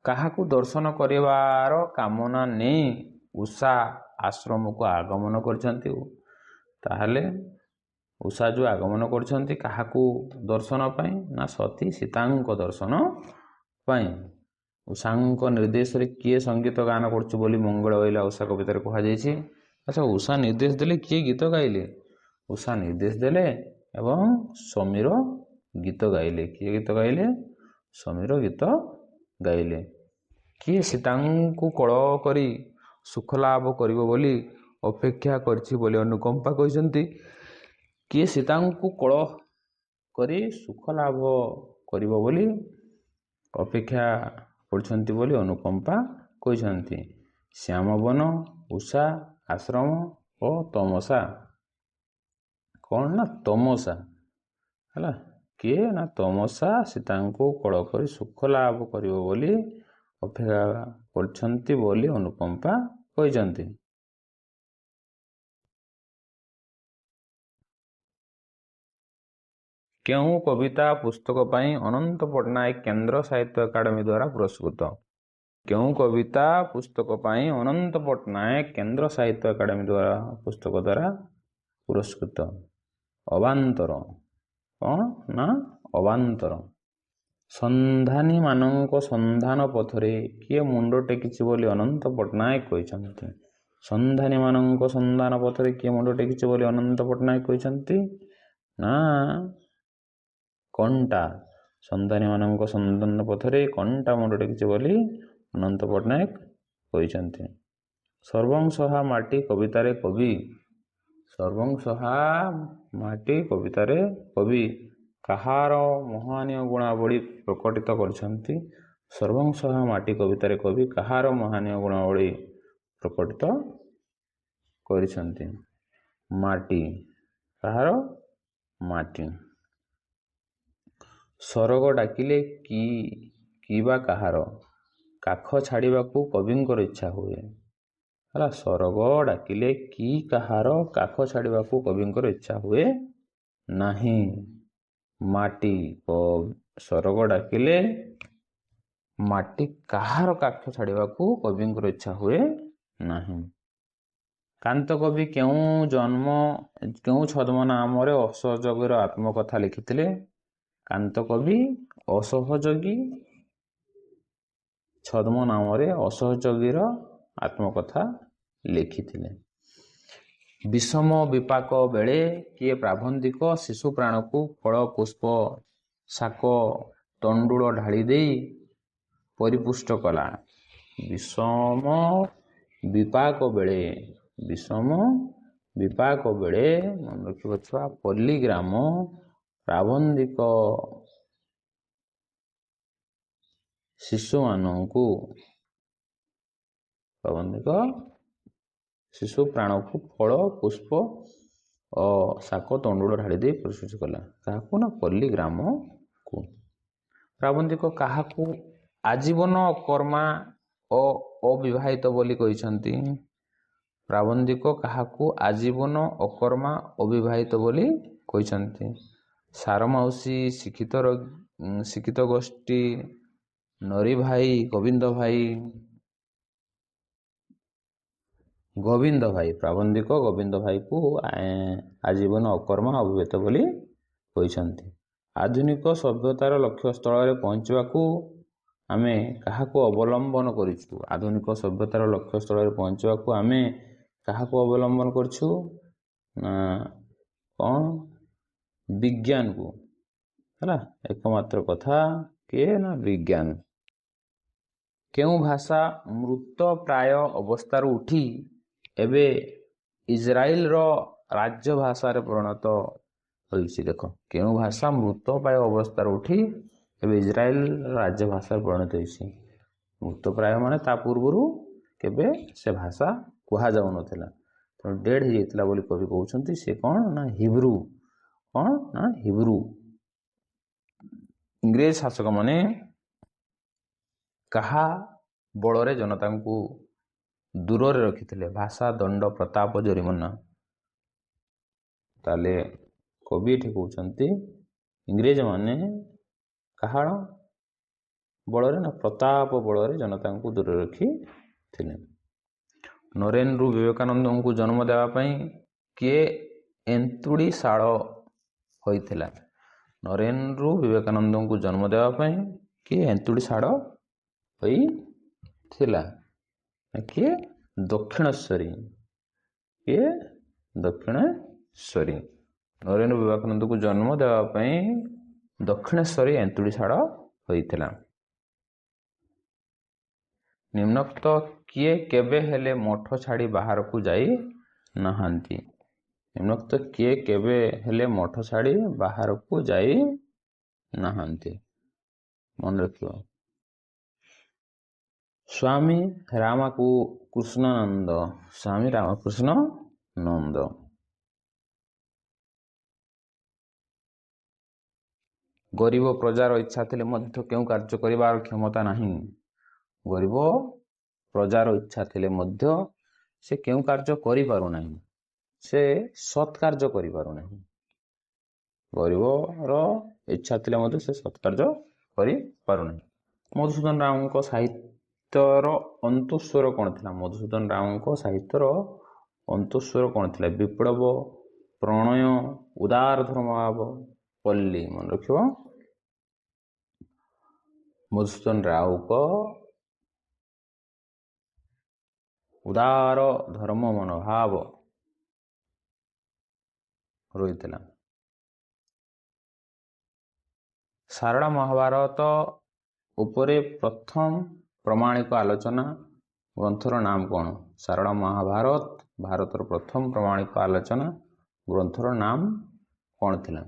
[SPEAKER 1] କାହାକୁ ଦର୍ଶନ କରିବାର କାମନା ନେଇ ଉଷା ଆଶ୍ରମକୁ ଆଗମନ କରିଛନ୍ତି? ତାହେଲେ ଉଷା ଯେଉଁ ଆଗମନ କରିଛନ୍ତି କାହାକୁ ଦର୍ଶନ ପାଇଁ ନା ସତୀ ସୀତାଙ୍କ ଦର୍ଶନ ପାଇଁ। ଉଷାଙ୍କ ନିର୍ଦ୍ଦେଶରେ କିଏ ସଙ୍ଗୀତ ଗାନ କରୁଛୁ ବୋଲି ମଙ୍ଗଳ ଗାଇଲା ଉଷା କବିତାରେ କୁହାଯାଇଛି? ଆଚ୍ଛା, ଉଷା ନିର୍ଦ୍ଦେଶ ଦେଲେ କିଏ ଗୀତ ଗାଇଲେ? ଉଷା ନିର୍ଦ୍ଦେଶ ଦେଲେ ଏବଂ ସମୀର ଗୀତ ଗାଇଲେ। କିଏ ଗୀତ ଗାଇଲେ? ସମୀର ଗୀତ ଗାଇଲେ। କିଏ ସୀତାଙ୍କୁ କଳ କରି ସୁଖ ଲାଭ କରିବ ବୋଲି ଅପେକ୍ଷା କରିଛି ବୋଲି ଅନୁକମ୍ପା କହିଛନ୍ତି? କିଏ ସୀତାଙ୍କୁ କଳ କରି ସୁଖ ଲାଭ କରିବ ବୋଲି ଅପେକ୍ଷା କରିଛନ୍ତି ବୋଲି ଅନୁକମ୍ପା କହିଛନ୍ତି? ଶ୍ୟାମବନ, ଉଷା, ଆଶ୍ରମ ଓ ତମସା। କ'ଣ ନା ତମସା। ହେଲା, କିଏ ନା ତମସା ସୀତାଙ୍କୁ କଳ କରି ସୁଖ ଲାଭ କରିବ ବୋଲି ଅପେକ୍ଷା କରିଛନ୍ତି ବୋଲି ଅନୁକମ୍ପା କହିଛନ୍ତି। କେଉଁ କବିତା ପୁସ୍ତକ ପାଇଁ ଅନନ୍ତ ପଟ୍ଟନାୟକ କେନ୍ଦ୍ର ସାହିତ୍ୟ ଏକାଡେମୀ ଦ୍ୱାରା ପୁରସ୍କୃତ? କେଉଁ କବିତା ପୁସ୍ତକ ପାଇଁ ଅନନ୍ତ ପଟ୍ଟନାୟକ କେନ୍ଦ୍ର ସାହିତ୍ୟ ଏକାଡେମୀ ଦ୍ୱାରା ପୁସ୍ତକ ଦ୍ୱାରା ପୁରସ୍କୃତ? ଅବାନ୍ତର। କ'ଣ ନା ଅବାନ୍ତର। ସନ୍ଧାନୀମାନଙ୍କ ସନ୍ଧାନ ପଥରେ କିଏ ମୁଣ୍ଡ ଟେକିଛି ବୋଲି ଅନନ୍ତ ପଟ୍ଟନାୟକ କହିଛନ୍ତି? ସନ୍ଧାନୀମାନଙ୍କ ସନ୍ଧାନ ପଥରେ କିଏ ମୁଣ୍ଡ ଟେକିଛି ବୋଲି ଅନନ୍ତ ପଟ୍ଟନାୟକ କହିଛନ୍ତି? ନା କଣ୍ଟା। ସନ୍ଧାନୀମାନଙ୍କ ସନ୍ଧାନ ପଥରେ କଣ୍ଟା ମୁଣ୍ଡ ଟେକିଛି ବୋଲି ଅନନ୍ତ ପଟ୍ଟନାୟକ କହିଛନ୍ତି। ସର୍ବଂସହା ମାଟି କବିତାରେ କବି, ସର୍ବଂସହା ମାଟି କବିତାରେ କବି କାହାର ମହାନୀୟ ଗୁଣାବଳୀ ପ୍ରକଟିତ କରିଛନ୍ତି? ସର୍ବଂସହା ମାଟି କବିତାରେ କବି କାହାର ମହାନୀୟ ଗୁଣାବଳୀ ପ୍ରକଟିତ କରିଛନ୍ତି? ମାଟି। କାହାର? ମାଟି। ସରଗ ଡାକିଲେ କି କି ବା କାହାର କାଖ ଛାଡ଼ିବାକୁ କବିଙ୍କର ଇଚ୍ଛା ହୁଏ? ହେଲା, ସରଗ ଡାକିଲେ କି କାହାର କାଖ ଛାଡ଼ିବାକୁ କବିଙ୍କର ଇଚ୍ଛା ହୁଏ ନାହିଁ? ମାଟି। ସରଗ ଡାକିଲେ ମାଟି କାହାର କାଖ ଛାଡ଼ିବାକୁ କବିଙ୍କର ଇଚ୍ଛା ହୁଏ ନାହିଁ? କାନ୍ତ କବି କେଉଁ ଜନ୍ମ କେଉଁ ଛଦ୍ମ ନାମରେ ଅସହଯୋଗୀର ଆତ୍ମକଥା ଲେଖିଥିଲେ? କାନ୍ତ କବି ଅସହଯୋଗୀ ଛଦ୍ମ ନାମରେ ଅସହଯୋଗୀର ଆତ୍ମକଥା ଲେଖିଥିଲେ। ବିଷମ ବିପାକ ବେଳେ କିଏ ପ୍ରାବନ୍ଧିକ ଶିଶୁ ପ୍ରାଣକୁ ଫଳ ପୁଷ୍ପ ଶାକ ତଣ୍ଡୁଳ ଢାଳି ଦେଇ ପରିପୁଷ୍ଟ କଲା? ବିଷମ ବିପାକ ବେଳେ, ବିଷମ ବିପାକ ବେଳେ ମନେ ରଖିବ ଛୁଆ, ପଲ୍ଲୀଗ୍ରାମ ପ୍ରାବନ୍ଧିକ ଶିଶୁମାନଙ୍କୁ, ପ୍ରାବନ୍ଧିକ ଶିଶୁ ପ୍ରାଣକୁ ଫଳ ପୁଷ୍ପ ଓ ଶାକ ତଣ୍ଡୁଳ ଢାଳି ଦେଇ ପରିପୁଷ୍ଟ କଲା। କାହାକୁ ନା ପଲ୍ଲୀଗ୍ରାମକୁ। ପ୍ରାବନ୍ଧିକ କାହାକୁ ଆଜୀବନ ଅକର୍ମା ଓ ଅବିବାହିତ ବୋଲି କହିଛନ୍ତି? ପ୍ରାବନ୍ଧିକ କାହାକୁ ଆଜୀବନ ଅକର୍ମା ଅବିବାହିତ ବୋଲି କହିଛନ୍ତି? ସାର ମାଉସୀ, ଶିକ୍ଷିତ ଗୋଷ୍ଠୀ, ନରୀ ଭାଇ, ଗୋବିନ୍ଦ ଭାଇ। ଗୋବିନ୍ଦ ଭାଇ। ପ୍ରାବନ୍ଧିକ ଗୋବିନ୍ଦ ଭାଇକୁ ଆଜୀବନ ଅକର୍ମା ଅବିବାହିତ ବୋଲି କହିଛନ୍ତି। ଆଧୁନିକ ସଭ୍ୟତାର ଲକ୍ଷ୍ୟସ୍ଥଳରେ ପହଞ୍ଚିବାକୁ ଆମେ କାହାକୁ ଅବଲମ୍ବନ କରିଛୁ? ଆଧୁନିକ ସଭ୍ୟତାର ଲକ୍ଷ୍ୟସ୍ଥଳରେ ପହଞ୍ଚିବାକୁ ଆମେ କାହାକୁ ଅବଲମ୍ବନ କରିଛୁ? ନା କ'ଣ? ବିଜ୍ଞାନକୁ। ହେଲା, ଏକମାତ୍ର କଥା କିଏ ନା ବିଜ୍ଞାନ। କେଉଁ ଭାଷା ମୃତ ପ୍ରାୟ ଅବସ୍ଥାରୁ ଉଠି ଏବେ ଇସ୍ରାଏଲର ରାଜ୍ୟ ଭାଷାରେ ପରିଣତ ହୋଇଛି? ଦେଖ, କେଉଁ ଭାଷା ମୃତ ପ୍ରାୟ ଅବସ୍ଥାରୁ ଉଠି ଏବେ ଇସ୍ରାଏଲ ରାଜ୍ୟ ଭାଷାରେ ପରିଣତ ହୋଇଛି? ମୃତ ପ୍ରାୟ ମାନେ ତା ପୂର୍ବରୁ କେବେ ସେ ଭାଷା କୁହାଯାଉନଥିଲା, ତେଣୁ ଡେଡ୍ ହେଇଯାଇଥିଲା ବୋଲି କବି କହୁଛନ୍ତି। ସେ କ'ଣ ନା ହିବ୍ରୁ। କ'ଣ ନା ହିବ୍ରୁ। ଇଂରେଜ ଶାସକମାନେ କାହା ବଳରେ ଜନତାଙ୍କୁ ଦୂରରେ ରଖିଥିଲେ? ଭାଷା, ଦଣ୍ଡ, ପ୍ରତାପ, ଜରିମାନା। ତାହେଲେ କବି ଏଠି କହୁଛନ୍ତି ଇଂରେଜମାନେ କାହାର ବଳରେ ନା ପ୍ରତାପ ବଳରେ ଜନତାଙ୍କୁ ଦୂରରେ ରଖିଥିଲେ। ନରେନରୁ ବିବେକାନନ୍ଦଙ୍କୁ ଜନ୍ମ ଦେବା ପାଇଁ କିଏ ଏନ୍ତୁଡ଼ିଶାଳ ହୋଇଥିଲା? ନରେନରୁ ବିବେକାନନ୍ଦଙ୍କୁ ଜନ୍ମ ଦେବା ପାଇଁ କିଏ ଏନ୍ତୁଡ଼ିଶାଳ ହୋଇଥିଲା? କିଏ? ଦକ୍ଷିଣେଶ୍ୱରୀ। କିଏ? ଦକ୍ଷିଣେଶ୍ୱରୀ। ନରେନ୍ଦ୍ର ବିବେକାନନ୍ଦଙ୍କୁ ଜନ୍ମ ଦେବା ପାଇଁ ଦକ୍ଷିଣେଶ୍ୱରୀ ଏନ୍ତୁଡ଼ିଶାଳ ହୋଇଥିଲା। ନିମ୍ନୋକ୍ତ କିଏ କେବେ ହେଲେ ମଠ ଛାଡ଼ି ବାହାରକୁ ଯାଇ ନାହାନ୍ତି? ନିମ୍ନୋକ୍ତ କିଏ କେବେ ହେଲେ ମଠ ଛାଡ଼ି ବାହାରକୁ ଯାଇ ନାହାନ୍ତି? ମନେ ରଖିବ, ସ୍ୱାମୀ ରାମକୁ କୃଷ୍ଣାନନ୍ଦ। ସ୍ୱାମୀ ରାମକୃଷ୍ଣ ନନ୍ଦ। ଗରିବ ପ୍ରଜାର ଇଚ୍ଛା ଥିଲେ ମଧ୍ୟ କେଉଁ କାର୍ଯ୍ୟ କରିବାର କ୍ଷମତା ନାହିଁ? ଗରିବ ପ୍ରଜାର ଇଚ୍ଛା ଥିଲେ ମଧ୍ୟ ସେ କେଉଁ କାର୍ଯ୍ୟ କରିପାରୁନାହିଁ? ସେ ସତ୍ କାର୍ଯ୍ୟ କରିପାରୁନାହିଁ। ଗରିବର ଇଚ୍ଛା ଥିଲେ ମଧ୍ୟ ସେ ସତ୍ କାର୍ଯ୍ୟ କରିପାରୁନାହିଁ। ମଧୁସୂଦନ ରାଓଙ୍କ ସାହିତ୍ୟର ଅନ୍ତଃସ୍ୱର କ'ଣ ଥିଲା? ମଧୁସୂଦନ ରାଓଙ୍କ ସାହିତ୍ୟର ଅନ୍ତଃସ୍ୱର କ'ଣ ଥିଲା? ବିପ୍ଳବ, ପ୍ରଣୟ, ଉଦାର ଧର୍ମଭାବ, ପଲ୍ଲୀ। ମନେ ରଖିବ, ମଧୁସୂଦନ ରାଓଙ୍କ ଉଦାର ଧର୍ମ ମନୋଭାବ ରହିଥିଲା। ସାରଳା ମହାଭାରତ ଉପରେ ପ୍ରଥମ ପ୍ରମାଣିକ ଆଲୋଚନା ଗ୍ରନ୍ଥର ନାମ କ'ଣ? ସାରଳା ମହାଭାରତ ଭାରତର ପ୍ରଥମ ପ୍ରମାଣିକ ଆଲୋଚନା ଗ୍ରନ୍ଥର ନାମ କ'ଣ ଥିଲା?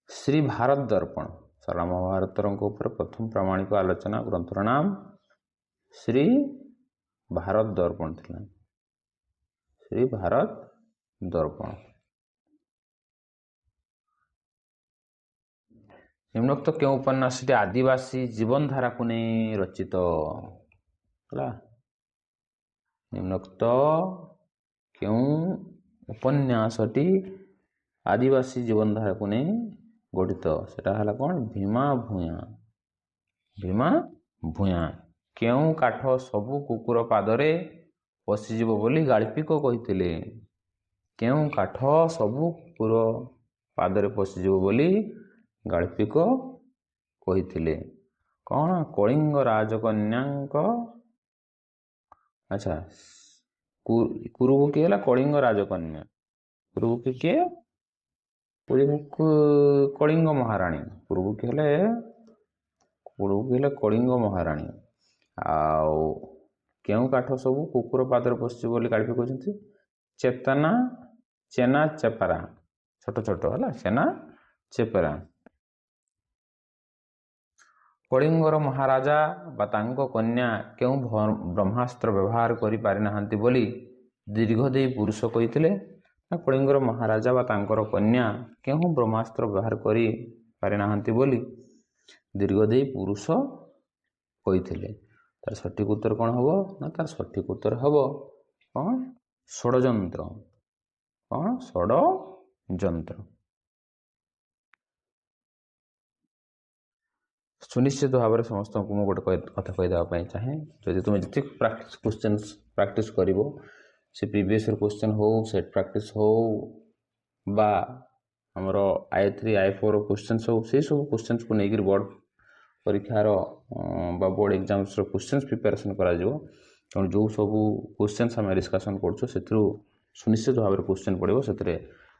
[SPEAKER 1] ଶ୍ରୀ ଭାରତ ଦର୍ପଣ। ସାରଳା ମହାଭାରତଙ୍କ ଉପରେ ପ୍ରଥମ ପ୍ରାମାଣିକ ଆଲୋଚନା ଗ୍ରନ୍ଥର ନାମ ଶ୍ରୀ ଭାରତ ଦର୍ପଣ ଥିଲା। ଶ୍ରୀ ଭାରତ ଦର୍ପଣ। ନିମ୍ନୋକ୍ତ କେଉଁ ଉପନ୍ୟାସଟି ଆଦିବାସୀ ଜୀବନଧାରାକୁ ନେଇ ରଚିତ? ହେଲା, ନିମ୍ନୋକ୍ତ କେଉଁ ଉପନ୍ୟାସଟି ଆଦିବାସୀ ଜୀବନଧାରାକୁ ନେଇ ଗଠିତ? ସେଟା ହେଲା କ'ଣ? ଭୀମା ଭୂୟାଁ। ଭୀମା ଭୂୟାଁ। କେଉଁ କାଠ ସବୁ କୁକୁର ପାଦରେ ପଶିଯିବ ବୋଲି ଗାଳ୍ପିକ କହିଥିଲେ? କେଉଁ କାଠ ସବୁ କୁକୁର ପାଦରେ ପଶିଯିବ ବୋଲି ଗାଳ୍ପିକ କହିଥିଲେ? କ'ଣ? କଳିଙ୍ଗ ରାଜକନ୍ୟାଙ୍କ। ଆଚ୍ଛା, କୁରୁବୁକି ହେଲା କଳିଙ୍ଗ ରାଜକନ୍ୟା। କୁରୁବୁକି କିଏ? କଳିଙ୍ଗ ମହାରାଣୀ। କୁରୁବୁକି ହେଲେ କଳିଙ୍ଗ ମହାରାଣୀ। ଆଉ କେଉଁ କାଠ ସବୁ କୁକୁର ପାଦରେ ପଶିଯିବ ବୋଲି ଗାଳ୍ପିକ କହୁଛନ୍ତି? ଚେତନା, ଚେନା, ଚେପରା। ଛୋଟ ଛୋଟ ହେଲା, ଚେନା ଚେପରା। କଳିଙ୍ଗର ମହାରାଜା ବା ତାଙ୍କ କନ୍ୟା କେଉଁ ବ୍ରହ୍ମାସ୍ତ୍ର ବ୍ୟବହାର କରିପାରିନାହାନ୍ତି ବୋଲି ଦୀର୍ଘଦେହୀ ପୁରୁଷ କହିଥିଲେ? ନା, କଳିଙ୍ଗର ମହାରାଜା ବା ତାଙ୍କର କନ୍ୟା କେଉଁ ବ୍ରହ୍ମାସ୍ତ୍ର ବ୍ୟବହାର କରିପାରିନାହାନ୍ତି ବୋଲି ଦୀର୍ଘଦେହୀ ପୁରୁଷ କହିଥିଲେ? ତାର ସଠିକ ଉତ୍ତର କ'ଣ ହେବ? ନା, ତାର ସଠିକ ଉତ୍ତର ହେବ କ'ଣ? ଷଡ଼ଯନ୍ତ୍ର। କ'ଣ? ଷଡ଼ଯନ୍ତ୍ର। ସୁନିଶ୍ଚିତ ଭାବରେ ସମସ୍ତଙ୍କୁ ମୁଁ ଗୋଟେ କଥା କହିଦେବା ପାଇଁ ଚାହେଁ, ଯଦି ତୁମେ ଯେତିକି ପ୍ରାକ୍ଟିସ୍ କ୍ୱେଶ୍ଚନ୍ସ ପ୍ରାକ୍ଟିସ୍ କରିବ, ସେ ପ୍ରିଭିୟସ୍ ଇୟର୍ କ୍ୱେଶ୍ଚନ୍ ହଉ, ସେଟ୍ ପ୍ରାକ୍ଟିସ୍ ହଉ, ବା ଆମର I3 I4 questions ହଉ, ସେଇ ସବୁ କ୍ୱେଶ୍ଚନ୍ସକୁ ନେଇକରି ବୋର୍ଡ଼ ପରୀକ୍ଷାର ବା ବୋର୍ଡ଼ ଏକ୍ଜାମ୍ସର କ୍ୱେଶ୍ଚନ୍ସ ପ୍ରିପାରେସନ୍ କରାଯିବ। ତେଣୁ ଯେଉଁ ସବୁ କ୍ୱେଶ୍ଚନ୍ସ ଆମେ ଡିସ୍କସନ୍ କରୁଛୁ, ସେଥିରୁ ସୁନିଶ୍ଚିତ ଭାବରେ କ୍ୱେଶ୍ଚନ୍ ପଡ଼ିବ, ସେଥିରେ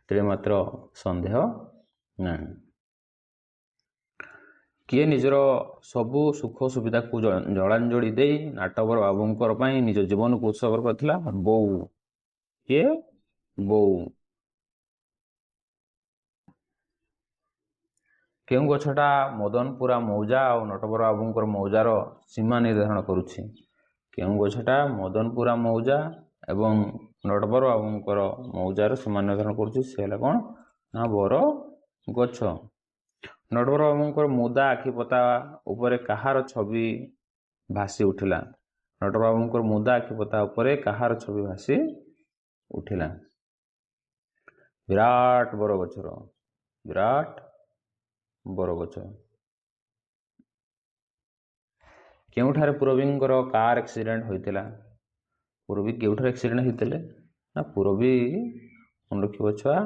[SPEAKER 1] ତିଳେ ମାତ୍ର ସନ୍ଦେହ ନାହିଁ। କିଏ ନିଜର ସବୁ ସୁଖ ସୁବିଧାକୁ ଜଳାଞ୍ଜଳି ଦେଇ ନାଟବର ବାବୁଙ୍କର ପାଇଁ ନିଜ ଜୀବନକୁ ଉତ୍ସର୍ଗ କରିଥିଲା? ବୋଉ। କିଏ? ବୋଉ। କେଉଁ ଗଛଟା ମଦନପୁରା ମୌଜା ଆଉ ନଟବର ବାବୁଙ୍କର ମୌଜାର ସୀମା ନିର୍ଦ୍ଧାରଣ କରୁଛି? କେଉଁ ଗଛଟା ମଦନପୁରା ମୌଜା ଏବଂ ନଟବର ବାବୁଙ୍କର ମୌଜାର ସୀମା ନିର୍ଦ୍ଧାରଣ କରୁଛି? ସେ ହେଲା କ'ଣ ନା ବର ଗଛ। ନଟବର ବାବୁଙ୍କର ମୁଦା ଆଖିପତା ଉପରେ କାହାର ଛବି ଭାସି ଉଠିଲା? ନଟବର ବାବୁଙ୍କର ମୁଦା ଆଖିପତା ଉପରେ କାହାର ଛବି ଭାସି ଉଠିଲା? ବିରାଟ ବରଗଛର। ବିରାଟ ବରଗଛ। କେଉଁଠାରେ ପୂରବୀଙ୍କର କାର୍ ଆକ୍ସିଡେଣ୍ଟ ହୋଇଥିଲା? ପୂରବୀ କେଉଁଠାରେ ଆକ୍ସିଡେଣ୍ଟ ହେଇଥିଲେ? ନା ପୂରବୀ ମନେ ରଖିବ ଛୁଆ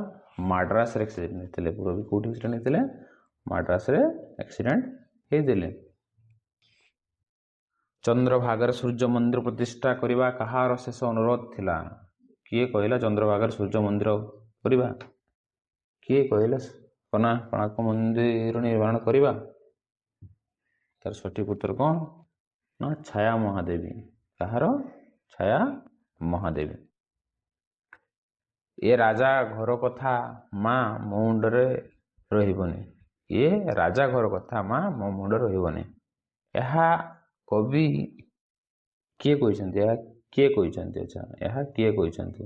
[SPEAKER 1] ମାଡ୍ରାସରେ ଆକ୍ସିଡେଣ୍ଟ ହେଇଥିଲେ। ପୂରବୀ କେଉଁଠି ଆକ୍ସିଡେଣ୍ଟ ହେଇଥିଲେ? ମାଡ୍ରାସରେ ଆକ୍ସିଡେଣ୍ଟ ହେଇଥିଲେ। ଚନ୍ଦ୍ରଭାଗାରେ ସୂର୍ଯ୍ୟ ମନ୍ଦିର ପ୍ରତିଷ୍ଠା କରିବା କାହାର ଶେଷ ଅନୁରୋଧ ଥିଲା? କିଏ କହିଲା ଚନ୍ଦ୍ରଭାଗାରେ ସୂର୍ଯ୍ୟ ମନ୍ଦିର କରିବା? କିଏ କହିଲା କୋଣାର୍କ ମନ୍ଦିର ନିର୍ମାଣ କରିବା? ତାର ସଠିକ ଉତ୍ତର କ'ଣ ନା ଛାୟା ମହାଦେବୀ। କାହାର? ଛାୟା ମହାଦେବୀ। ଏ ରାଜା ଘର କଥା ମା ମୋ ମୁଣ୍ଡରେ ରହିବନି। ଏ ରାଜା ଘର କଥା ମା ମୋ ମୁଣ୍ଡରେ ରହିବନି। ଏହା କବି କିଏ କହିଛନ୍ତି? ଏହା କିଏ କହିଛନ୍ତି? ଆଚ୍ଛା, ଏହା କିଏ କହିଛନ୍ତି?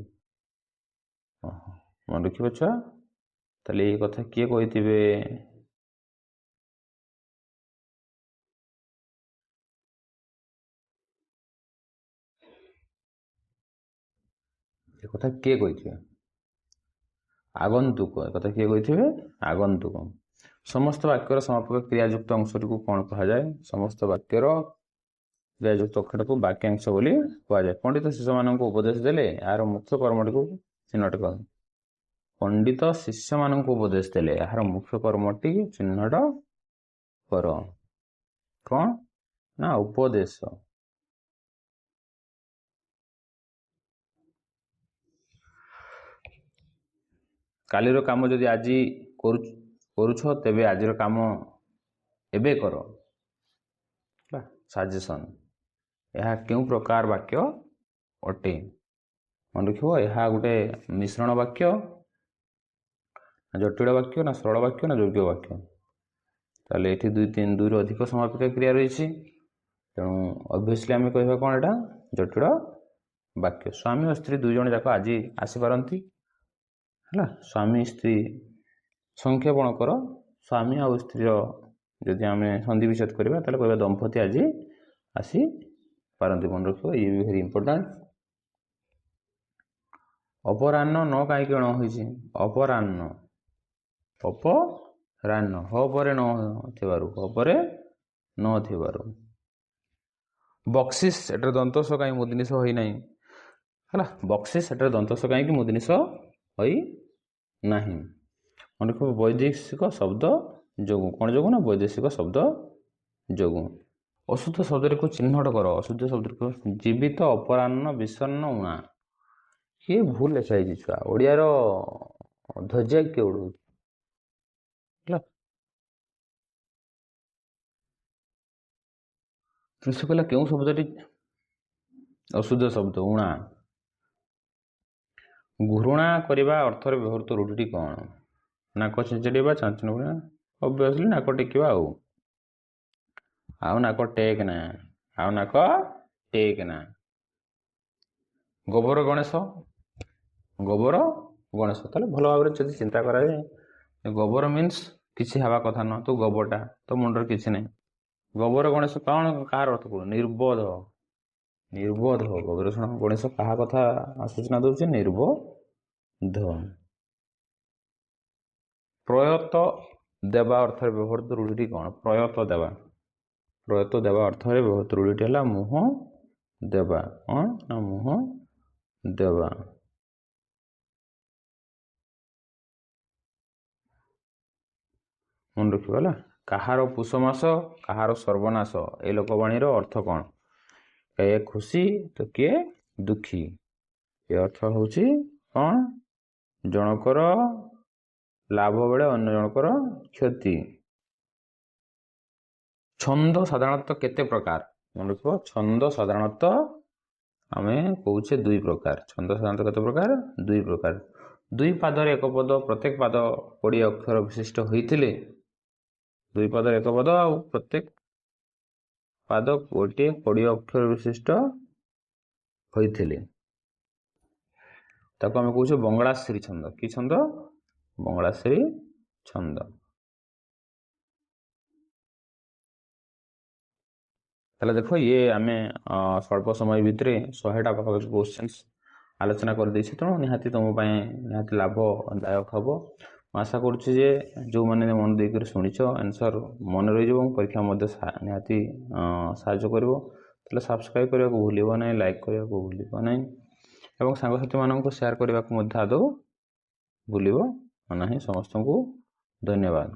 [SPEAKER 1] ଓହୋ, ମନେ ରଖିବ ଛୁଆ। ତାହେଲେ ଏଇ କଥା କିଏ କହିଥିବେ? ଏ କଥା କିଏ କହିଥିବେ? ଆଗନ୍ତୁକ। ଏ କଥା କିଏ କହିଥିବେ? ଆଗନ୍ତୁକ। ସମସ୍ତ ବାକ୍ୟର ସମାପକ କ୍ରିୟାଯୁକ୍ତ ଅଂଶଟିକୁ କ'ଣ କୁହାଯାଏ? ସମସ୍ତ ବାକ୍ୟର କ୍ରିୟାଯୁକ୍ତ ଅକ୍ଷରକୁ ବାକ୍ୟାଂଶ ବୋଲି କୁହାଯାଏ। ପଣ୍ଡିତ ଶିଷ୍ୟମାନଙ୍କୁ ଉପଦେଶ ଦେଲେ ଏହାର ମୁଖ୍ୟ କର୍ମଟିକୁ ଚିହ୍ନଟ କର। ପଣ୍ଡିତ ଶିଷ୍ୟମାନଙ୍କୁ ଉପଦେଶ ଦେଲେ ଏହାର ମୁଖ୍ୟ କର୍ମଟି ଚିହ୍ନଟ କର। କ'ଣ ନା ଉପଦେଶ। କାଲିର କାମ ଯଦି ଆଜି କରୁଛ ତେବେ ଆଜିର କାମ ଏବେ କର। ହେଲା ସାଜେସନ୍। ଏହା କେଉଁ ପ୍ରକାର ବାକ୍ୟ ଅଟେ? ମନେ ରଖିବ ଏହା ଗୋଟେ ମିଶ୍ରଣ ବାକ୍ୟ, ନା ଜଟିଳ ବାକ୍ୟ, ନା ସରଳ ବାକ୍ୟ, ନା ଯୌଗିକ ବାକ୍ୟ। ତାହେଲେ ଏଠି 2 3 2ରୁ ଅଧିକ ସମାପିକା କ୍ରିୟା ରହିଛି, ତେଣୁ ଅବଭିୟସଲି ଆମେ କହିବା କ'ଣ ଏଇଟା ଜଟିଳ ବାକ୍ୟ। ସ୍ୱାମୀ ଓ ସ୍ତ୍ରୀ ଦୁଇ ଜଣ ଯାକ ଆଜି ଆସିପାରନ୍ତି। ହେଲା, ସ୍ୱାମୀ ସ୍ତ୍ରୀ ସଂକ୍ଷେପଣ କର। ସ୍ୱାମୀ ଆଉ ସ୍ତ୍ରୀର ଯଦି ଆମେ ସନ୍ଧି ବିଚ୍ଛେଦ କରିବା ତାହେଲେ କହିବା ଦମ୍ପତି ଆଜି ଆସିପାରନ୍ତି। ମନେ ରଖିବ ଇଏ ବି ଭେରି ଇମ୍ପୋର୍ଟାଣ୍ଟ। ଅପରାହ୍ନ ନ କାହିଁକି ଅଣ ହୋଇଛି? ଅପରାହ୍ନ, ଅପରାହ୍ନ ହ ପରେ ନ ଥିବାରୁ, ହ ପରେ ନ ଥିବାରୁ। ବକ୍ସିସ୍ ଏଠାରେ ଦନ୍ତସ କାହିଁ ମୁଦନିଷ ହୋଇନାହିଁ? ହେଲା, ବକ୍ସିସ୍ ଏଠାରେ ଦନ୍ତସ କାହିଁକି ମୁଦନିଷ ହୋଇ ନାହିଁ? ମନେ ରଖିବ ବୈଦେଶିକ ଶବ୍ଦ ଯୋଗୁଁ। କ'ଣ ଯୋଗୁଁ ନା ବୈଦେଶିକ ଶବ୍ଦ ଯୋଗୁଁ। ଅଶୁଦ୍ଧ ଶବ୍ଦଟିକୁ ଚିହ୍ନଟ କର। ଅଶୁଦ୍ଧ ଶବ୍ଦଟିକୁ ଜୀବିତ, ଅପରାହ୍ନ, ବିଷଣ୍ଣ, ଉଣା। କିଏ ଭୁଲ ଲେଖା ହେଇଛି ଛୁଆ? ଓଡ଼ିଆର ଧ୍ୱଜା କିଏ ଉଡ଼ଉଛି? ହେଲା, ସେ କହିଲା କେଉଁ ଶବ୍ଦଟି ଅଶୁଦ୍ଧ ଶବ୍ଦ? ଉଣା। ଘୃଣା କରିବା ଅର୍ଥରେ ବ୍ୟବହୃତ ରୂଢ଼ିଟି କ'ଣ? ନାକ ଛିଞ୍ଚଡ଼ିବା, ଚାଞ୍ଚ, ଅବଭିୟସଲି ନାକ ଟେକିବା। ଆଉ ନାକ ଟେକ ନା, ଆଉ ନାକ ଟେକ ନା। ଗୋବର ଗଣେଶ, ଗୋବର ଗଣେଶ। ତାହେଲେ ଭଲ ଭାବରେ ଯଦି ଚିନ୍ତା କରାଯାଏ, ଗୋବର ମିନ୍ସ କିଛି ହେବା କଥା ନୁହଁ, ତୁ ଗୋବରଟା, ତୋ ମୁଣ୍ଡରେ କିଛି ନାହିଁ। ଗୋବର ଗଣେଶ କ'ଣ କାହାର ଅର୍ଥ କଣ? ନିର୍ବୋଧ, ନିର୍ବୋଧ। ଗୋବର ଗଣେଶ କାହା କଥା ସୂଚନା ଦେଉଛି? ନିର୍ବୋଧ। ପ୍ରୟତ ଦେବା ଅର୍ଥରେ ବ୍ୟବହୃତ ରୂଢ଼ିଟି କ'ଣ? ପ୍ରୟତ ଦେବା, ପ୍ରୟତ ଦେବା ଅର୍ଥରେ ବ୍ୟବହୃତ ରୂଢ଼ିଟି ହେଲା ମୁହଁ ଦେବା। କ'ଣ ନା ମୁହଁ ଦେବା। ମନେ ରଖିବ ହେଲା। କାହାର ପୁଷ ମାସ କାହାର ସର୍ବନାଶ, ଏ ଲୋକବାଣୀର ଅର୍ଥ କ'ଣ? କିଏ ଖୁସି ତ କିଏ ଦୁଃଖୀ। ଏ ଅର୍ଥ ହେଉଛି କ'ଣ? ଜଣକର ଲାଭ ବେଳେ ଅନ୍ୟ ଜଣକର କ୍ଷତି। ଛନ୍ଦ ସାଧାରଣତଃ କେତେ ପ୍ରକାର? ମନେ ରଖିବ, ଛନ୍ଦ ସାଧାରଣତଃ ଆମେ କହୁଛେ ଦୁଇ ପ୍ରକାର। ଛନ୍ଦ ସାଧାରଣତଃ କେତେ ପ୍ରକାର? ଦୁଇ ପ୍ରକାର। ଦୁଇ ପାଦରେ ଏକ ପଦ, ପ୍ରତ୍ୟେକ ପାଦ 20 ଅକ୍ଷର ବିଶିଷ୍ଟ ହୋଇଥିଲେ, ଦୁଇ ପାଦରେ ଏକ ପଦ ଆଉ ପ୍ରତ୍ୟେକ ପାଦ ଗୋଟିଏ 20 ଅକ୍ଷର ବିଶିଷ୍ଟ ହୋଇଥିଲେ ତାକୁ ଆମେ କହୁଛେ ବଙ୍ଗଳାଶ୍ରୀ ଛନ୍ଦ। କି ଛନ୍ଦ? ବଙ୍ଗଳାଶ୍ରୀ ଛନ୍ଦ। ତାହେଲେ ଦେଖ, ଇଏ ଆମେ ସ୍ୱଳ୍ପ ସମୟ ଭିତରେ 100ଟା ପାଖାପାଖି କ୍ୱେଶ୍ଚନ୍ସ ଆଲୋଚନା କରିଦେଇଛେ, ତେଣୁ ନିହାତି ତୁମ ପାଇଁ ନିହାତି ଲାଭଦାୟକ ହେବ। ମୁଁ ଆଶା କରୁଛି ଯେ ଯେଉଁମାନେ ମନ ଦେଇକରି ଶୁଣିଛ, ଆନ୍ସର୍ ମନେ ରହିଯିବ ଏବଂ ପରୀକ୍ଷା ମଧ୍ୟ ନିହାତି ସାହାଯ୍ୟ କରିବ। ତାହେଲେ ସବସ୍କ୍ରାଇବ୍ କରିବାକୁ ଭୁଲିବ ନାହିଁ, ଲାଇକ୍ କରିବାକୁ ଭୁଲିବ ନାହିଁ ଏବଂ ସାଙ୍ଗସାଥିମାନଙ୍କୁ ସେୟାର କରିବାକୁ ମଧ୍ୟ ଆଦୌ ଭୁଲିବ ନାହିଁ। ସମସ୍ତଙ୍କୁ ଧନ୍ୟବାଦ।